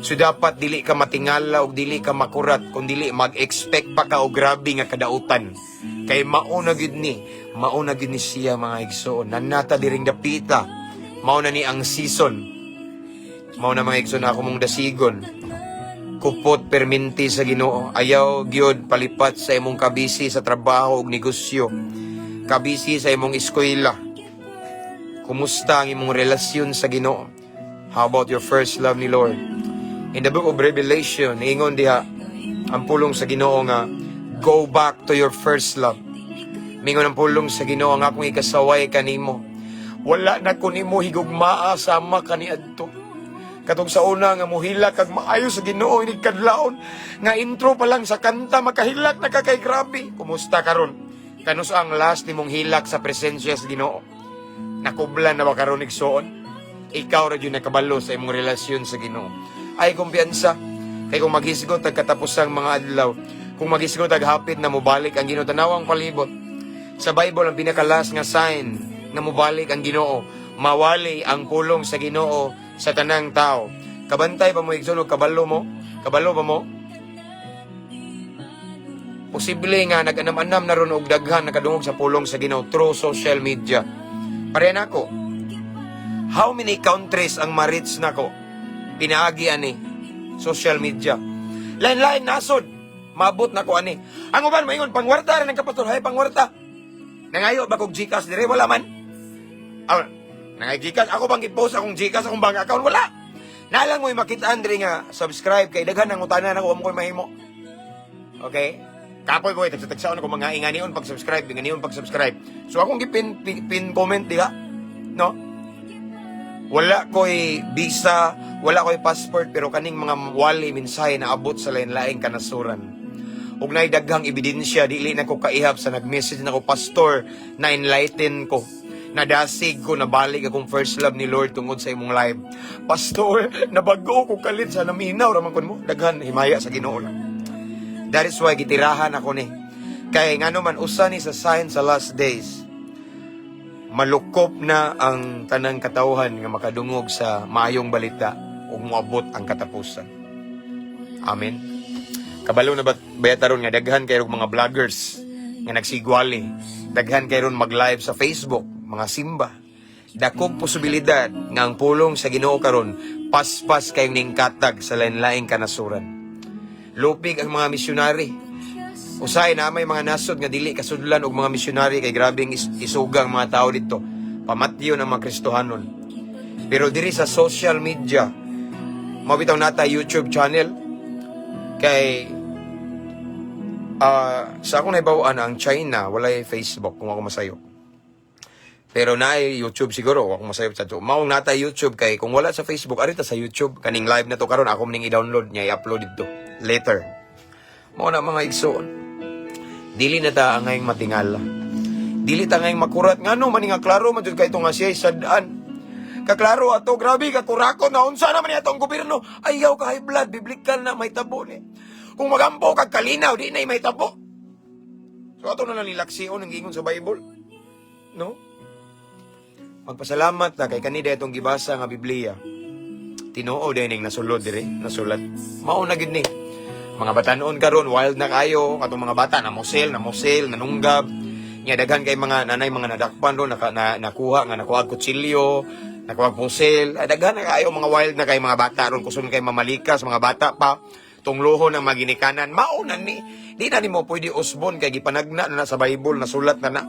So dapat dili ka matingala ug dili ka makurat kung dili mag-expect pa ka og grabe nga kadautan. Kay mao na gyud ni, mao na gyud ni siya, mga igsoon. Nanata diring dapita. Mao na ni ang season. Mao na, mga igsoon, ako mong dasigon. Kupot perminti sa Ginoo. Ayaw gyud palipat sa imong kabisi sa trabaho ug negosyo. Kabisi sa imong eskwela. Kumusta ang imong relasyon sa Ginoo? How about your first love ni Lord? In the book of Revelation, ingon diha ang pulong sa Ginoo nga go back to your first love. Mingon ang pulong sa Ginoo nga akong ikasaway kanimo. Wala na ko nimo higugmaa sama kaniadto. Katong sa una nga muhilak kag maayo sa Ginoo inig kadlawon nga intro pa lang sa kanta makahilak na ka kay grabe. Kumusta karon? Kanus ang last nimong hilak sa presensya sa Ginoo? Nakublan na ba karon, igsoon? Ikaw ra gyud nakabalo sa imong relasyon sa Ginoo. Ay kumpiyansa kay kung maghisgot ang katapusang mga adlaw, kung maghisgot ag hapit na mobalik ang Ginoo, tanawang palibot. Sa Bible, ang pinaka-last nga sign nga mobalik ang Ginoo, mawali ang pulong sa Ginoo sa tanang tao. Kabantay pa mo, igsoon, og kabalo mo? Kabalo ba mo? Posible nga nag-anam-anam na ron og daghan nakadungog sa pulong sa Ginoo through social media. Pareha nako. How many countries ang ma-reach nako? Pinaagi ani social media. Lain-lain nasod. Mabot nako ani. Ang uban maingon pangwarta ra ng kapastor, hay pangwarta. Nangayo ba kog GCash dire? Wala man. Ah, nangay GCash ako bang i-post akong GCash, akong bank account? Wala. Nalang mo'y makitaan diri nga subscribe kay daghan ang utana nako, mo ko'y mahimo. Okay? Kapoy ko, tagsa-tagsaon ako mga inganion pag-subscribe, inganion pag-subscribe. So akong gipin pin, pin comment diha. No? Wala ko'y visa, wala ko'y passport, pero kaning mga wali mensahe na abot sa lain-laing kanasuran. Ug naay daghang ebidensya, dili na ko kaihap sa nag-message na ko, "Pastor, na enlighten ko. Nadasig ko, nabalik akong first love ni Lord tungod sa imong live. Pastor, nabago ko kalit sa naminaw raman kon mo." Daghan himaya sa Ginoo lang. That is why gitirahan ako ni. Kay ngano man, usa ni sa sign sa last days, malukop na ang tanang katawhan nga makadungog sa maayong balita ug moabot ang katapusan. Amen. Kabalo na ba baya ta ron nga daghan kay mga vloggers nga nagsigwali, daghan kay ron mag-live sa Facebook, mga simba? Dakong posibilidad nga ang pulong sa Ginoo karon paspas kay ning katag sa lain-laing kanasuran. Lupig ang mga misyonary. Usahay na may mga nasod nga dili kasudlan og mga misyonary kay grabing isugang mga tao dito. Pamatyon ang mga Kristohanon. Pero diri sa social media, mao bitaw nata YouTube channel kay sa akong nahibaw-an, ang China walay Facebook, kung ako masayop. Pero naay YouTube siguro, ako masayop sa to. Maong nata YouTube kay kung wala sa Facebook, ari ta sa YouTube. Kaning live na to karon, ako ning i-download niya, i-upload dito later. Mao na, mga igsoon. Dili na ta angayng matingala. Dili ta angayng makurat, ngano man nga klaro man jud kay nga siya sad-an. Kaklaro ato, grabe ka kurako na, unsa naman ni atong gobyerno. Ayaw ka high blood, biblical na may tabo ni. Kung magampo kag kalinaw, di na may tabo. So ato na lang nilaksion ang giingon sa Bible. No? Magpasalamat ta kay kanida itong gibasa nga Biblia. Tinuod din ning nasulod dire, nasulat. Mao na gid ni. Mga batanon karon wild na kayo, katong mga bata na mosel, na mosel, nanunggab. Nya daghan kay mga nanay mga nadakpan ron nakuha nga nakuha kutsilyo, nakuha pusel. Ay, daghan na kayo mga wild na kay mga bata ron, kuson kay mamalikas mga bata pa tunglohon ang maginikanan. Mao na ni. Di na nimo pwede usbon kay gipanagna na, na sa Bible, nasulat na na.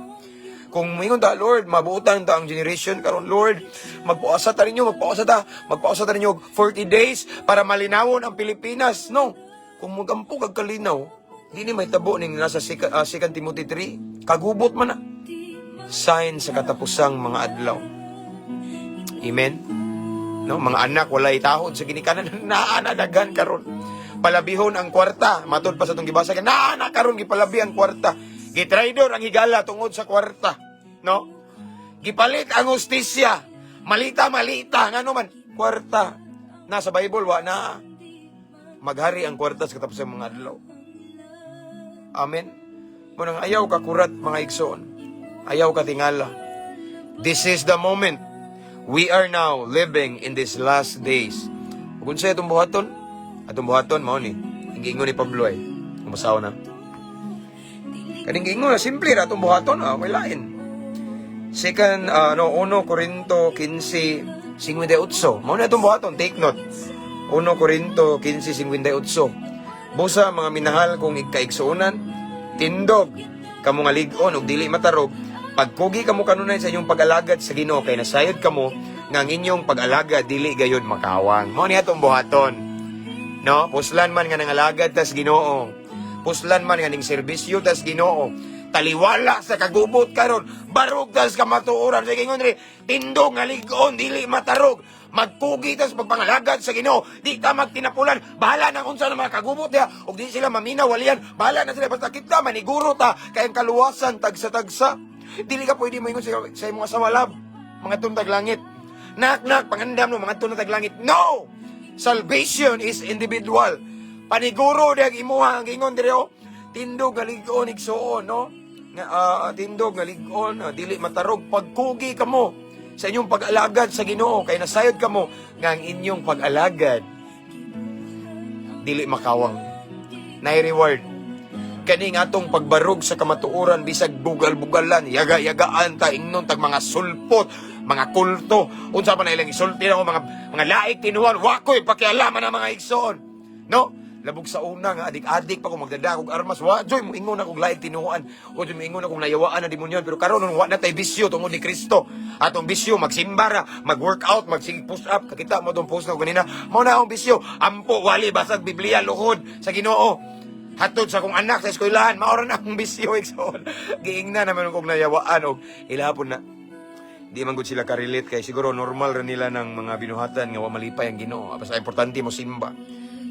Kung moingon ta, "Lord, mabuotan ta ang generation karon, Lord, magpuasa ta ninyo, magpuasa ta, magpuasa ta ninyo 40 days para malinawon ang Pilipinas." No. Kung magampo kag kalinaw, di ni may tabo ning nasa 2 Timothy 3, kagubot man na. Sign sa katapusang mga adlaw. Amen. No, mga anak walay tahod sa ginikanan, naa na daghan karon. Palabihon ang kwarta, matud pa sa atong gibasa, naa na karon gipalabi ang kwarta. Gitraidor ang higala tungod sa kwarta, no? Gipalit ang hustisya. Malita malita, ngano man kwarta. Nasa Bible wa na maghari ang kwarta sa katapusang mga adlaw. Amen. Munang ayaw ka kurat, mga igsoon. Ayaw ka tingala. This is the moment. We are now living in these last days. Ug unsa atong buhaton? Atong buhaton mao ni. Ang giingon ni Pablo ay. Umasaw na. Kaning giingon na simple ra atong buhaton, ah, may lain. Second, no, 1 Corinto 15:58. Mao na atong buhaton, take note. 1 Corinto 15:58. "Busa, mga minahal kong ikaigsuonan, tindog kamo nga lig-on ug dili matarog, pagkugi kamo kanunay sa inyong pag-alagad sa Ginoo kay nasayod kamo nga ang inyong pag-alagad dili gayud makawang." Mao ni atong buhaton. No, puslan man nga nangalagad tas Ginoo. Puslan man nga ning serbisyo tas Ginoo. Taliwala sa kagubot karon, barog tas kamatuoran sa ingon diri, tindog nga lig-on dili matarog. Magkugi tas pagpangalagad sa Ginoo, di ta magtinapulan. Bahala na unsa na mga kagubot diha ug di sila maminaw walian. Bahala na sila, basta kita maniguro ta kay ang kaluwasan tagsa-tagsa. Dili ka pwede moingon sa imong asawa, "Love, mga tag langit. Nak, nak, pangandam no, mga tag langit." No! Salvation is individual. Paniguro diag imuha ang ingon diri oh. Tindog nga lig-on, igsuon, no? Nga tindog nga lig-on, dili matarog, pagkugi kamo sa inyong pag-alagad sa Ginoo kay nasayod kamo nga ang inyong pag-alagad dili makawang. Nay reward. Kaning atong pagbarog sa kamatuoran, bisag bugal-bugalan, yaga-yagaan ta, ingnon tag mga sulpot, mga kulto, unsa pa na ilang isulti na mga mga laik tinuan, wa ko'y pakialaman ang mga igsoon. No? Labog sa una nga adik-adik pa ko magdada og armas, wa joy mo ingon akong laik tinuan, wa joy mo ingon akong nayawaan na demonyo, pero karon wa na tay bisyo tungod ni Kristo. Atong bisyo magsimba ra, mag-workout, magsige push up, kakita mo tong post na ko ganina. Mao na akong bisyo, ampo wali basag Biblia, luhod sa Ginoo. Hatod sa akong anak sa eskwelahan, mao ra na akong bisyo, igsoon. Giingna naman kong nayawaan og ilahapon na. Di man gud sila ka-relate kay siguro normal ra nila ng mga binuhatan nga wa malipay ang Ginoo. Basta importante mo simba.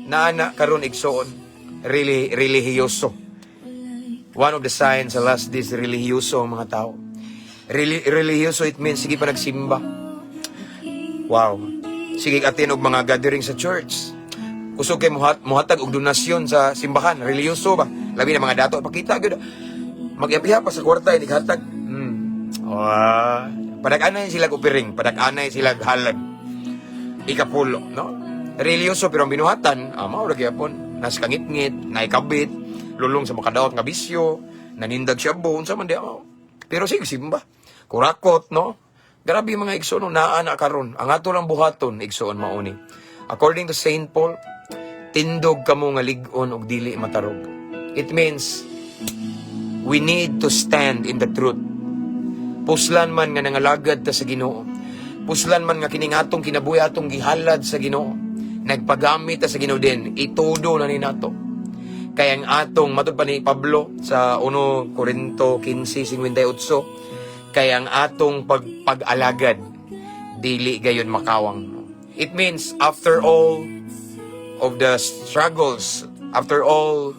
Naana karon, igsoon, really relihiyoso. One of the signs sa last days, relihiyoso ang mga tao. Really, relihiyoso, it means sige pa nagsimba. Wow. Sige attend og mga gathering sa church. Kusog kay muhatag og donasyon sa simbahan, relihiyoso ba? Labi na mga dato pakita gyud. Magyapya pa sa kwarta, inig-hatag. Ah, padak-anay sila kupiring, padak-anay sila halag. Ikapulo, no? Religyoso pero ang binuhatan, mao ra gyapon. Nas kangitngit, naikabit, lulong sa makadaot nga bisyo, nanindag siya unsa man di mao. Pero sige simba. Kurakot, no? Grabe mga igsoon, no, naa na karon. Ang ato lang buhaton, igsoon, mauni. According to Saint Paul, tindog kamo nga lig-on og dili matarog. It means we need to stand in the truth. Puslan man nga nangalagad ta sa Ginoo. Puslan man nga kining atong kinabuhi atong gihalad sa Ginoo. Nagpagamit ta sa Ginoo din, itudo na ni nato. Kaya ang atong matud pa ni Pablo sa 1 Corinto 15:58, kaya ang atong pag-alagad dili gayon makawang. It means after all of the struggles, after all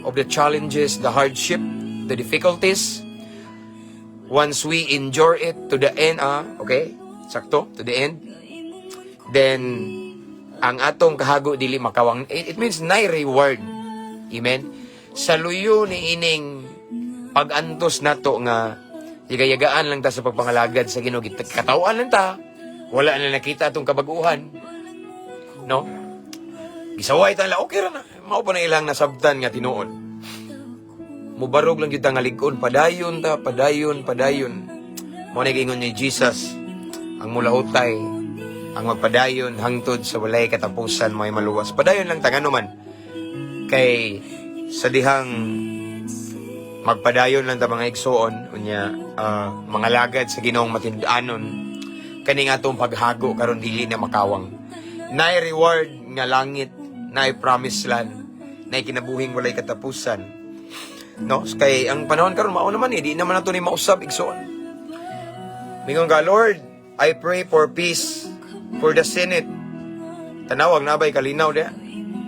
of the challenges, the hardship, the difficulties, once we endure it to the end, okay? Sakto, to the end, then ang atong kahago dili makawang. It means nay reward. Amen? Sa luyo ni ining pag-antos nato nga yaga-yagaan lang ta sa pagpangalagad sa Ginoo, katawan lang ta. Wala na nakita atong kabaguhan. No? Gisaway ta lang, okay ra na. Mao pa na ilang nasabtan nga tinuod. Mubarog lang gyud ta nga lig-on, padayon ta, padayon, padayon. Mao na giingon ni Jesus, ang mulahutay, ang magpadayon hangtod sa walay katapusan may maluwas. Padayon lang ta ngano man. Kay sa dihang magpadayon lang ta, mga igsoon, unya mga lagad sa Ginoong matindanon, kaning atong paghago karon dili na makawang. Naay reward nga langit, naay promise land, naay kinabuhing walay katapusan. No? Kay ang panahon karon mao naman eh, di naman nato ni mausab, igsoon. Mingon ka, "Lord, I pray for peace for the Senate." Tanawag na ba'y kalinaw diya?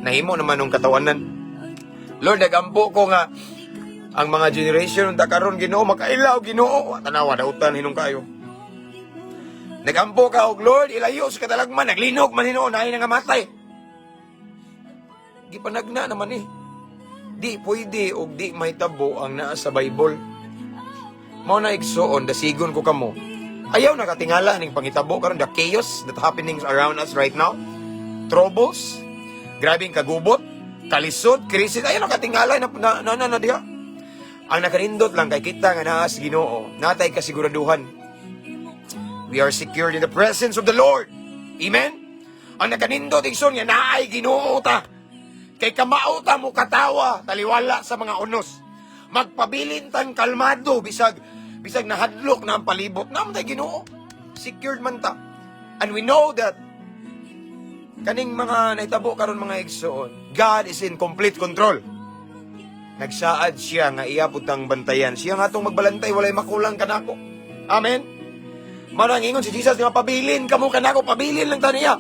Nahimo naman ng katawanan. "Lord, nagampo ko nga ang mga generation unta karon, Ginoo, makailaw, Ginoo." Tanawa, dautan hinong kayo. Nagampo ka og "Lord, ilayo sa katalagman," naglinog man hinuon, naay nga matay. Gipanagna naman eh. Di pwede og di mahitabo ang naa sa Bible. Mao na, igsoon, dasigon ko kamo. Ayaw nakatingala ning pangitabo karon, the chaos that happenings around us right now. Troubles, grabing kagubot, kalisod, krisis, ayaw nakatingala na na na, na, na diha. Ang nakanindot lang kay kita nga naa sa Ginoo, natay kasiguraduhan. We are secured in the presence of the Lord. Amen? Ang nakanindot, igsoon, nga naay Ginoo ta. Kay kamao ta mo katawa, taliwala sa mga unos. Magpabilin tang kalmado bisag bisag nahadlok na ang palibot. Naa man tay Ginoo. Secured man ta. And we know that kaning mga nahitabo karon, mga igsoon, God is in complete control. Nagsaad siya nga iya putang bantayan. Siya nga atong magbalantay, walay makulang kanako. Amen. Marang ingon si Jesus nga pabilin kamo kanako, pabilin lang ta niya.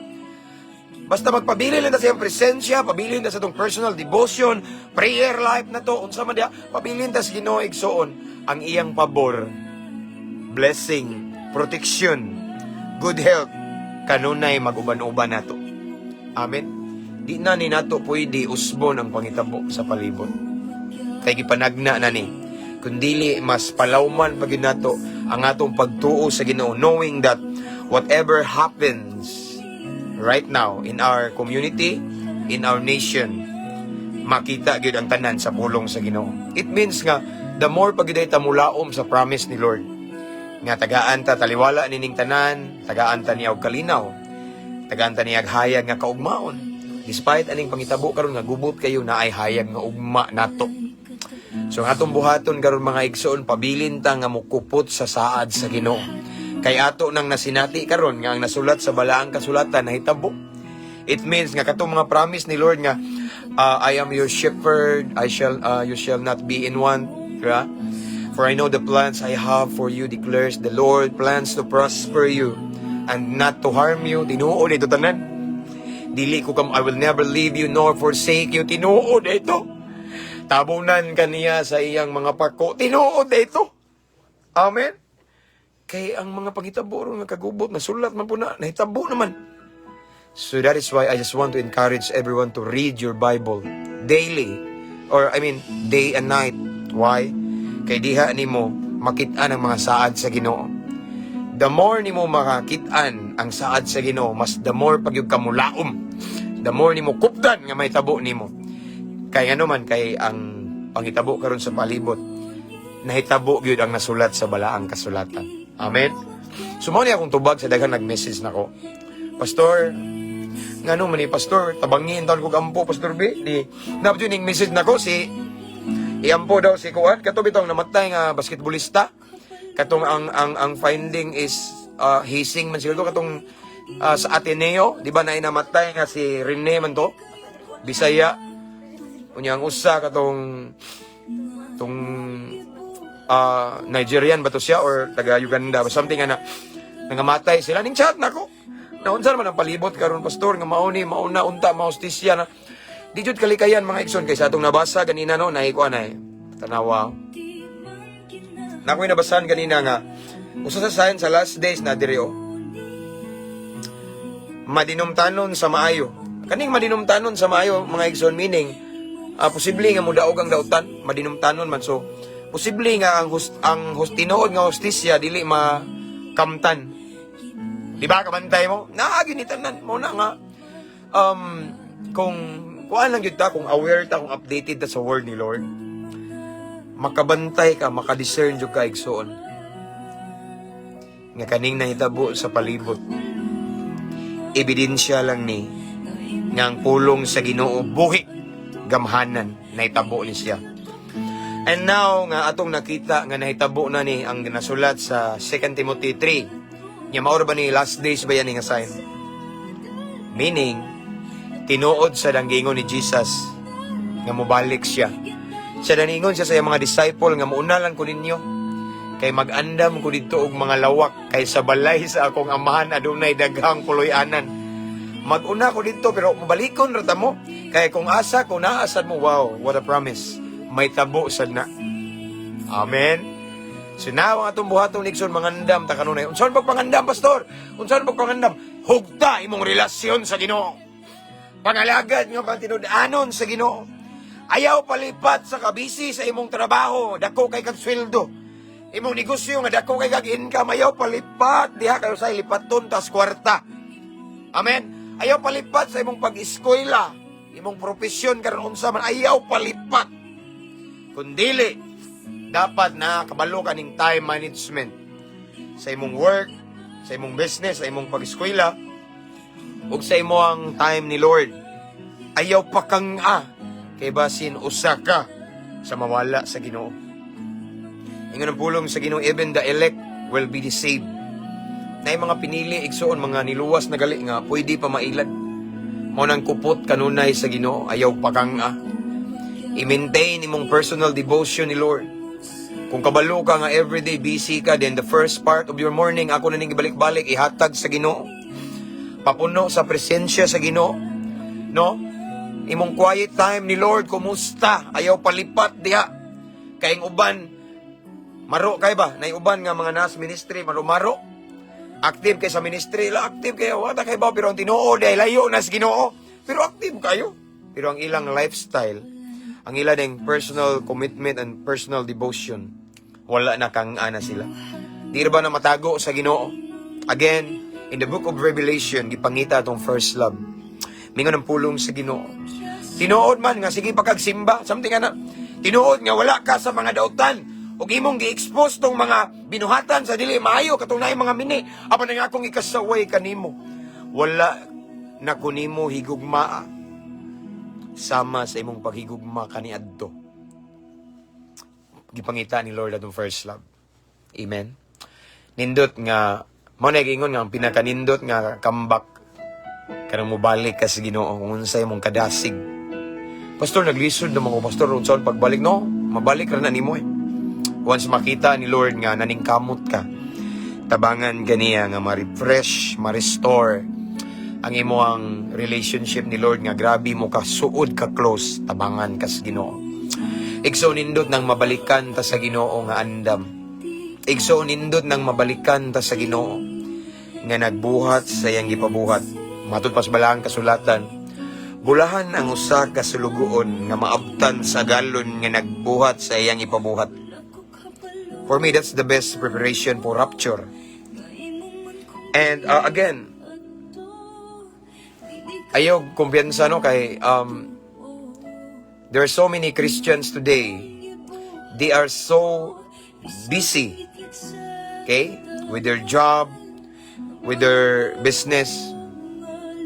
Basta magpabilin lang ta sa iyang presensya, pabilin ta sa atong personal devotion, prayer life na to, unsa man diha, pabilin ta sa Ginoo, igsoon, ang iyang pabor, blessing, protection, good health, kanunay mag-uban-uban nato. Amen. Di na ni nato pwede usbon ang pangitabo sa palibot. Kay gipanagna na ni. Kundili mas palawman pa gyud nato ang atong pagtuo sa Ginoo, knowing that whatever happens right now in our community, in our nation, makita gyud ang tanan sa pulong sa Ginoo. It means nga the more pag ta mulaom sa promise ni Lord nga tagaan ta taliwala nining tanan, tagaan ta niya og kalinaw, tagaan ta niya og hayag nga kaugmaon. Despite aning pangitabo karon nga gubot kayo, naay hayag nga ugma nato. So ang atong buhaton karon, mga igsoon, pabilin ta nga mukupot sa saad sa Ginoo. Kay ato nang nasinati karon nga ang nasulat sa balaang kasulatan nahitabo. It means nga katong mga promise ni Lord nga "I am your shepherd, I shall you shall not be in want," diba? "For I know the plans I have for you, declares the Lord, plans to prosper you and not to harm you." Tinuod ito tanan. Dili ko kam I will never leave you nor forsake you. Tinuod ito. Tabunan kaniya sa iyang mga pako. Tinuod ito. Amen. Kay ang mga pangitabo ron nga kagubot nasulat man po na, nahitabo naman. So that is why I just want to encourage everyone to read your Bible daily. Or I mean, day and night. Why? Kay diha nimo makit-an ang mga saad sa Ginoo. The more nimo makakit-an ang saad sa Ginoo, mas the more pagyud ka mulaom. The more nimo kuptan nga mahitabo nimo. Kay ano man kay ang panghitabo karon sa palibot, nahitabo gyud ang nasulat sa balaang kasulatan. Amen. So mao ni akong tubag sa daghang nag-message nako. "Pastor, ngano man ni, Pastor, tabangin taon ko ampo, Pastor B." Di dapat yun ning message nako si iampo daw si kuan kato bitong namatay nga basketballista. Katong ang finding is hazing man siguro katong sa Ateneo, di ba, na namatay nga si Rene man to? Bisaya. Unya ang usa katong tong Nigerian ba to siya or taga Uganda ba, something nga na nangamatay sila ning chat nako. Naunsa naman ang palibot karon, Pastor, nga mao ni mauna unta mahustisya na di jud kalikayan, mga igsoon, kay sa atong nabasa ganina, no, naikuan ay tanawa na ako'y nabasahan ganina nga usa sa sign sa last days na diri, oh, madinumtanon sa maayo. Kaning madinumtanon sa maayo, mga igsoon, meaning posible nga mudaog ang dautan, madinumtanon man, so posible nga ang tinuod nga hustisya dili makamtan. Di ba kabantay mo? Naagi ni tanan mo na nga kung kuan lang gyud ta, kung aware ta, kung updated ta sa word ni Lord, makabantay ka, makadiscern jud ka, igsoon. Nga kaning nahitabo sa palibot, ebidensya lang ni nga ang pulong sa Ginoo buhi, gamhanan, nahitabo ni siya. And now nga atong nakita nga nahitabo na ni ang nasulat sa 2 Timothy 3. Nya mao ra ba ni last days ba yan nga sign? Meaning, tinuod sa danggingon ni Jesus nga mobalik siya. Siya daningon siya sa iyang mga disciple nga muunalan ko ninyo kay mag-andam ko didto og mga lawak, kay sa balay sa akong amahan adunay daghang puloy-anan. Mag-una ko didto pero mobalikon ra ta mo kay kung asa ko naasad mo. Wow, what a promise. May tabo sad na. Amen. So now ang atong buhaton, igsoon, mangandam ta kanunay. Unsaon pagpangandam, Pastor? Unsaon pagpangandam? Hugta imong relasyon sa Ginoo. Pangalagad nga patinud-anon sa Ginoo. Ayaw palipat sa kabisi sa imong trabaho, dako kay kag sweldo. Imong negosyo nga dako kay kag income, ayaw palipat diha kayo sa lipaton tas kwarta. Amen. Ayaw palipat sa imong pag-eskwela, imong profesyon karon unsa man, ayaw palipat. Kundili dapat na kabalo ka ning time management sa imong work, sa imong business, sa imong pag-eskwela, ug sa imong time ni Lord. Ayaw pa kang kay basin usa ka sa mawala sa Ginoo. Ingon ang pulong sa Ginoo, even the elect will be deceived. Na mga pinili, igsoon, mga niluwas na gali nga pwede pa mailad. Mao nang kupot kanunay sa Ginoo, ayaw pa kang I-maintain imong personal devotion ni Lord. Kung kabalo ka nga everyday busy ka, then the first part of your morning, ako na ning ibalik-balik, ihatag sa Ginoo. Papuno sa presensya sa Ginoo. No? Imong quiet time ni Lord, kumusta? Ayaw palipat diha. Kay ang uban, maro kay ba? Nay uban nga mga nas ministry, maro-maro. Active kay sa ministry, la active kayo, wala kay ba, pero ang tinuod ay layo na sa Ginoo. Pero active kayo. Pero ang ilang lifestyle, ang ilang ding personal commitment and personal devotion, wala na kang ana sila. Di ra ba na matago sa Ginoo? Again, in the book of Revelation, gipangita atong first love. Mingon ang pulong sa Ginoo. Tinuod man nga sige pa kag simba, something ana. Tinuod nga wala ka sa mga dautan ug imong gi-expose tong mga binuhatan sa dili maayo katong naay mga mini, apan ang akong ikasaway kanimo, wala na ko nimo higugmaa sama sa imong paghigugma kaniadto. Gipangita ni Lord atong first love. Amen. Nindot nga mo na giingon nga ang pinakanindot nga comeback kanang mobalik ka sa Ginoo kung unsay imong kadasig. "Pastor, naglisod naman ko, Pastor, unsaon pagbalik?" No, mabalik ra na nimo eh. Once makita ni Lord nga naningkamot ka, tabangan ganiya nga ma-refresh, ma-restore ang imong relationship ni Lord nga grabe mo ka suod ka close, tabangan ka sa Ginoo. Igsoon, nindot nang mabalikan ta sa Ginoo nga andam. Igsoon, nindot nang mabalikan ta sa Ginoo nga nagbuhat sa iyang gipabuhat. Matud pas balaang kasulatan, bulahan ang usa ka sulugoon nga maabtan sa galon nga nagbuhat sa iyang ipabuhat. For me, that's the best preparation for rapture. And again, ayaw kumpiyansa, no, kay there are so many Christians today, they are so busy, okay, with their job, with their business.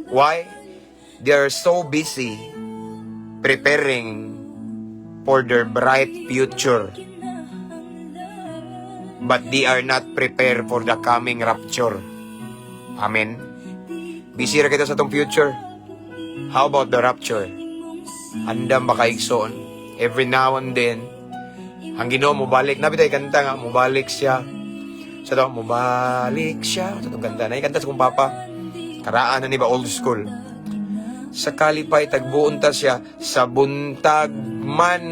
Why? They are so busy preparing for their bright future, but they are not prepared for the coming rapture. Amen. Busy ra kita sa atong future. How about the rapture? Andam ba ka, igsoon? Every now and then, ang Ginoo mobalik. Naa bitay kanta nga, mobalik siya. Sa to, mobalik siya. Sa itong kanta. Naay kanta sa kong papa. Karaan na ni ba, old school. Sa kalipay, tagbuon ta siya. Sa buntag man,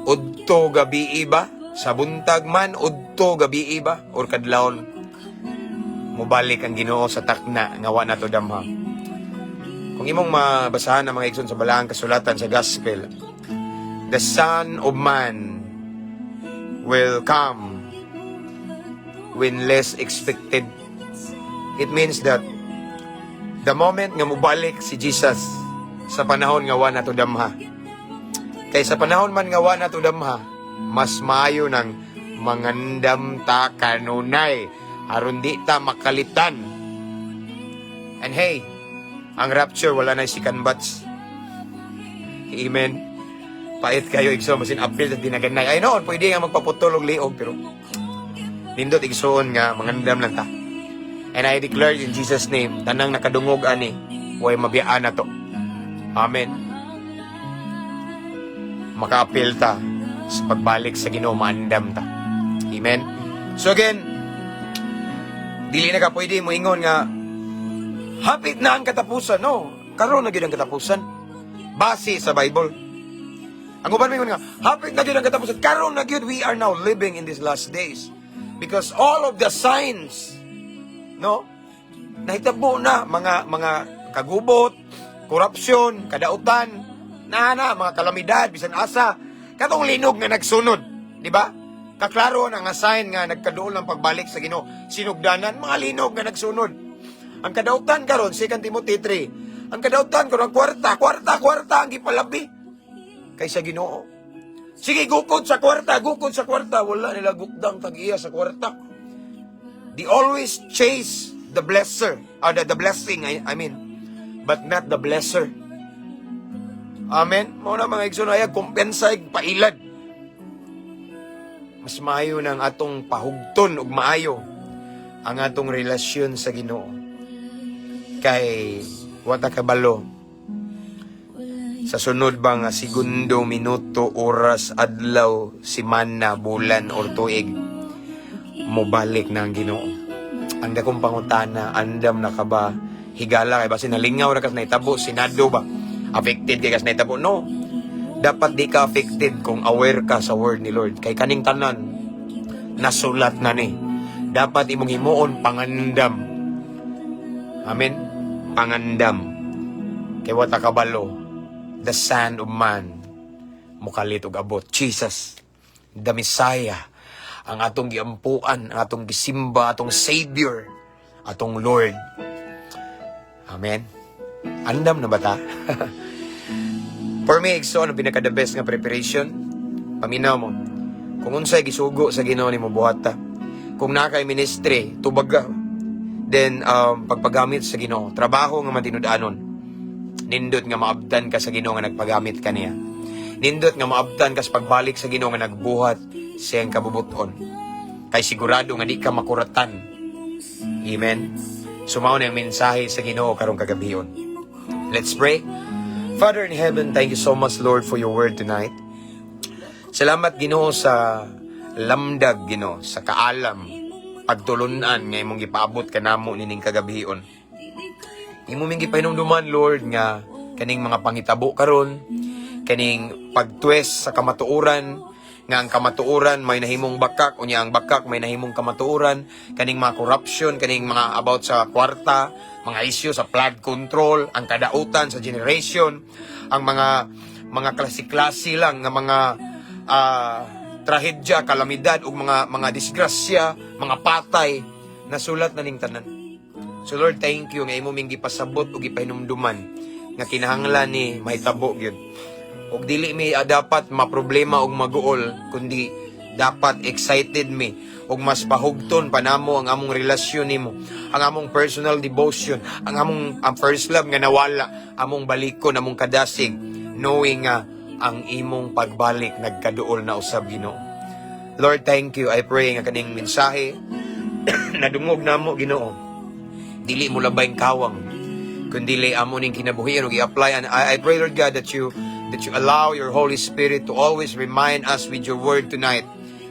udto gabi ba? Sa buntag man, udto gabi ba? Or kadlawon. Mobalik ang Ginoo sa takna nga wa nato damha. Kung imong mabasahan ang mga igsoon sa balaang kasulatan sa gospel, the Son of Man will come when less expected. It means that the moment nga mobalik si Jesus sa panahon nga wa nato damha. Kay sa panahon man nga wa nato damha, mas maayo nang mangandam ta kanunay aron di ta makalitan. And hey, ang rapture, wala na second batch. Amen. Pait kayo, igsoon, basin apil at dinaganay. Ay noon, pwede nga magpaputol og liog, pero nindot, igsoon, nga mangandam lang ta. And I declare in Jesus' name, tanang nakadungog ani, way mabiyaan na to. Amen. Makaapil ta sa pagbalik sa Ginoo, maandam ta. Amen. So again, dili na ka pwede mo ingon nga hapit na ang katapusan. No, karon na gyud ang katapusan. Base sa Bible. Ang uban moingon nga hapit na gyud ang katapusan. Karon na gyud, we are now living in these last days. Because all of the signs, no, nahitabo na mga kagubot, korupsyon, kadautan, na na mga kalamidad, bisan asa, katong linog nga nagsunod, di ba? Kaklaro na nga sign nga nagkaduol ng pagbalik sa Ginoo. Sinugdanan, mga linog nga nagsunod. Ang kadautan karon, 2 Timothy 3. Ang kadautan karon, kwarta, kwarta, kwarta ang gipalabi kaysa Ginoo. Sige, gukod sa kwarta, gukod sa kwarta. Wala nila gukdang tag-iya sa kwarta. They always chase the blesser, or the blessing, I mean, but not the blesser. Amen. Mao na, mga igsoon, ay kumpiyansa pailad. Mas maayo nang atong pahugton og maayo ang atong relasyon sa Ginoo. Kay wa ta kabalo sa sunod ba nga segundo, minuto, oras, adlaw, semana, bulan, or tuig, mobalik na ang Ginoo. Ang dakong pangutana, andam na ka ba? Higala kay basin nalingaw ra kas nahitabo, sinado ba? Affected kay kas nahitabo? No. Dapat di ka affected kung aware ka sa word ni Lord. Kay kaning tanan, nasulat na ni. Dapat imong himuon pangandam. Amen? Pangandam. Kay wa ta kabalo, the Son of Man, mukalit og abot. Jesus, the Messiah, ang atong giampuan, ang atong gisimba, atong Savior, atong Lord. Amen. Andam na ba ta? For me, igsoon, ang pinaka the best nga preparation, paminaw mo. Kung unsay gisugo sa Ginoo nimo, buhat ta. Kung naa kay ministry, tubag ka. Then pagpagamit sa Ginoo, trabaho nga matinud-anon. Nindot nga maabtan ka sa Ginoo nga nagpagamit kaniya. Nindot nga maabtan ka sa pagbalik sa Ginoo nga nagbuhat sa iyang kabubuton. Kay sigurado nga di ka makuratan. Amen. So mao na ang mensahe sa Ginoo karong kagabion. Let's pray. Father in heaven, thank you so much, Lord, for your word tonight. Salamat, Ginoo, sa lamdag, Ginoo, sa kaalam, pagtulunan nga imong gipaabot kanamo nining kagabion. Imo ming gipahinumduman, Lord, nga kaning mga pangitabo karon, kaning pagtwist sa kamatuoran, nga ang kamatuoran may nahimong bakak, unya ang bakak may nahimong kamatuoran, kaning mga corruption, kaning mga about sa kwarta, mga issue sa flood control, ang kadautan sa generation, ang mga klase-klase lang nga mga trahedya, kalamidad ug mga disgrasya, mga patay, nasulat na ning tanan. So Lord, thank you nga imo ming gipasabot ug gipahinumduman nga kinahanglan ni mahitabo gyud. Ug dili mi dapat maproblema og maguol, kundi dapat excited mi ug mas pahugton pa namo ang among relasyon nimo, ang among personal devotion, ang among ang first love nga nawala, among balikon, among kadasig, knowing nga ang imong pagbalik nagkaduol na usab, Ginoo. Lord, thank you. I pray nga kaning mensahe nadungog namo, Ginoo, dili mo labayng kawang kundi amo ning kinabuhian ug i-apply. And I pray, Lord God, that you allow your Holy Spirit to always remind us with your word tonight,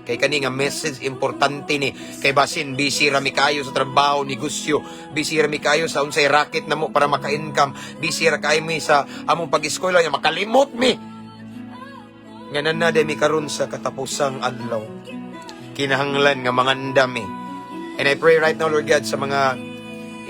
kay kani nga message importante ni, kay basin busy ra mi kayo sa trabaho, negosyo, busy ra mi kayo sa unsay racket namo para maka-income, busy ra kayo mi sa among pag-eskwela, nga makalimot mi nga naa na mi karon sa katapusang adlaw. Kinahanglan nga mangandam mi. And I pray right now, Lord God, sa mga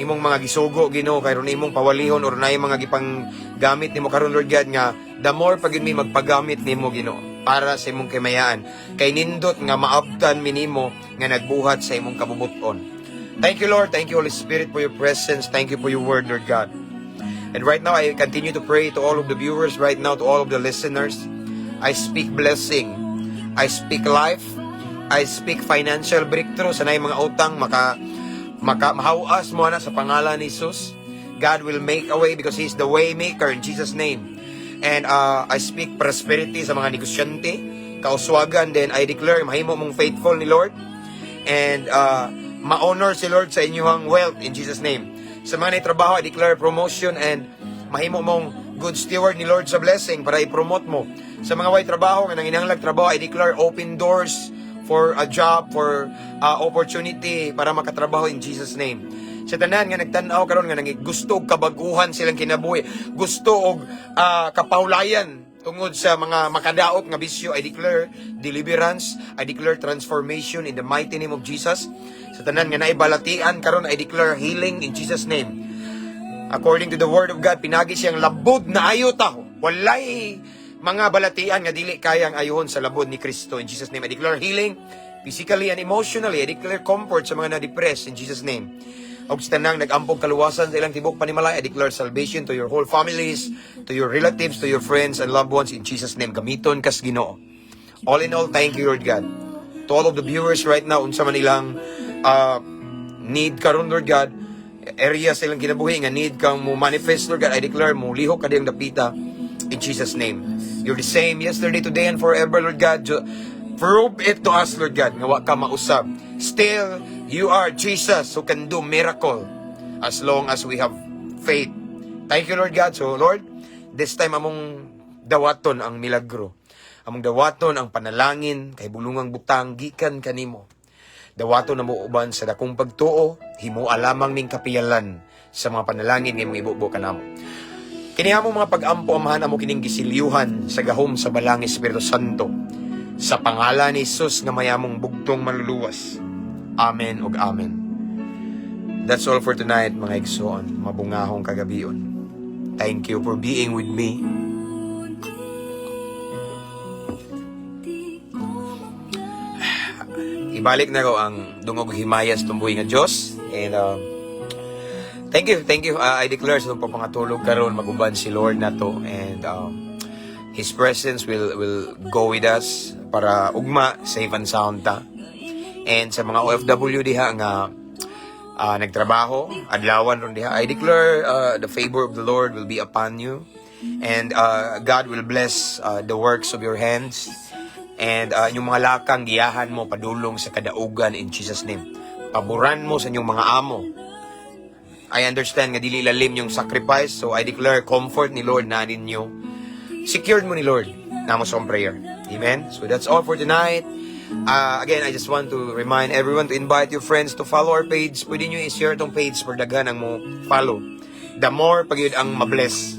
imong mga gisugo, Ginoo, kay ron imong pawalihon or naay mga gipang gamit nimo karon, Lord God, nga the more pag mi magpagamit nimo, Ginoo, para sa imong kimayaan, kay nindot nga maabtan mi nimo nga nagbuhat sa imong kabubuton. Thank you, Lord. Thank you, Holy Spirit, for your presence. Thank you for your word, Lord God. And right now, I continue to pray to all of the viewers right now, to all of the listeners. I speak blessing. I speak life. I speak financial breakthrough sa naay mga utang, maka mahawas mo na sa pangalan ni Jesus. God will make a way because He is the way maker in Jesus' name. And I speak prosperity sa mga negosyante, kauswagan. Then I declare mahimo mong faithful ni Lord and ma-honor si Lord sa inyong wealth in Jesus' name. Sa mga trabaho, I declare promotion and mahimo mong good steward ni Lord sa blessing para i-promote mo. Sa mga way trabaho, nga nanginahanglag trabaho, I declare open doors for a job, for opportunity para makatrabaho in Jesus' name. Sa tanan nga nagtan-aw karon nga gusto og kabaguhan silang kinabuhi, gusto og kapahulayan tungod sa mga makadaot nga bisyo, I declare deliverance, I declare transformation in the mighty name of Jesus. Sa tanan nga naibalatian karon, I declare healing in Jesus' name. According to the word of God, pinagi siyang labod na ayo ta. Walay mga balatian nga dili kayang ayuhon sa labod ni Kristo. In Jesus' name, I declare healing physically and emotionally. I declare comfort sa mga na-depress in Jesus' name. Og sa tanang nag-ampog kaluwasan sa ilang tibok panimalay, I declare salvation to your whole families, to your relatives, to your friends and loved ones in Jesus' name. Gamiton kas Ginoo. All in all, thank you, Lord God. To all of the viewers right now, unsa man ilang need karon, Lord God, area sa ilang kinabuhi nga need kang mo manifest, Lord God, I declare mo lihok ka diyang dapita in Jesus' name. You're the same yesterday, today, and forever, Lord God. Prove it to us, Lord God, nga wa ka mausab. Still, you are Jesus who can do miracle as long as we have faith. Thank you, Lord God. So, Lord, this time among dawaton ang milagro. Among dawaton ang panalangin kay bulungang butang gikan kanimo. Dawaton na mo uban sa dakong pagtuo, himoa lamang ming kapiyalan sa mga panalangin nga imong ibubo kanamo. Kini among mga pag-ampo, Amahan, amo kining gisilyuhan sa gahom sa Balaang Espiritu Santo. Sa pangalan ni Jesus nga mayamong bugtong maluluwas. Amen ug amen. That's all for tonight, mga igsoon. Mabungahong kagabion. Thank you for being with me. Di ko maplano. Ibalik na ko ang dungog himayas tumbuhi nga Diyos. And thank you, thank you. I declare sa itong papangatulog karon maguban si Lord nato and His presence will go with us para ugma safe and sound ta. And sa mga OFW diha nga nagtrabaho, adlawan ron diha, I declare the favor of the Lord will be upon you. And God will bless the works of your hands. And yung mga lakang giyahan mo padulong sa kadaugan in Jesus' name. Paboran mo sa inyong mga amo. I understand nga dili lalim yung sacrifice, so I declare comfort ni Lord na ninyo. Secured mo ni Lord. Namo sa prayer. Amen. So that's all for tonight. Again, I just want to remind everyone to invite your friends to follow our page. Pwede nyo i-share itong page for daghan ang mo follow. The more pag yun ang mabless.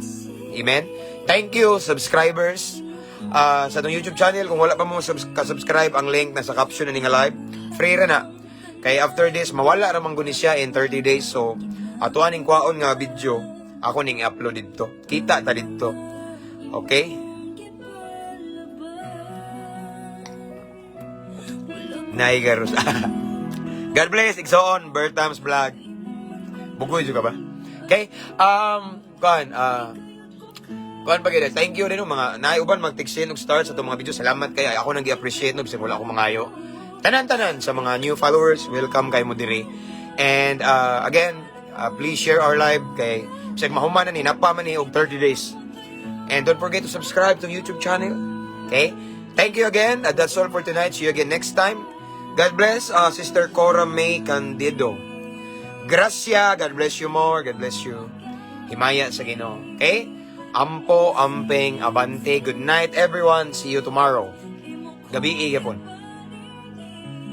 Amen. Thank you, subscribers. Sa atong YouTube channel, kung wala pa mo ka-subscribe, ang link nasa caption na nga live. Free ra na. Kay after this, mawala ra man guni siya in 30 days. So, ato aning kwaon nga video, ako ning i-upload dito. Kita ta dito. Okay? Naigaros. God bless, igsoon, Bertams Vlog. Bugoy juga ba? Okay? Kuan pa gyud. Thank you rin no, mga naay uban mag-text og start sa atong mga video. Salamat kay ako nang gi-appreciate no bisag wala ako mangayo. Tanan-tanan sa mga new followers, welcome kay mo diri. And again, please share our live kay bisag mahuman na ni napa man ni og 30 days. And don't forget to subscribe to YouTube channel. Okay? Thank you again. That's all for tonight. See you again next time. God bless, Sister Cora May Candido. Gracia. God bless you more. God bless you. Himaya sa Ginoo. Okay? Ampo, amping, abante. Good night, everyone. See you tomorrow. Gabii gyapon.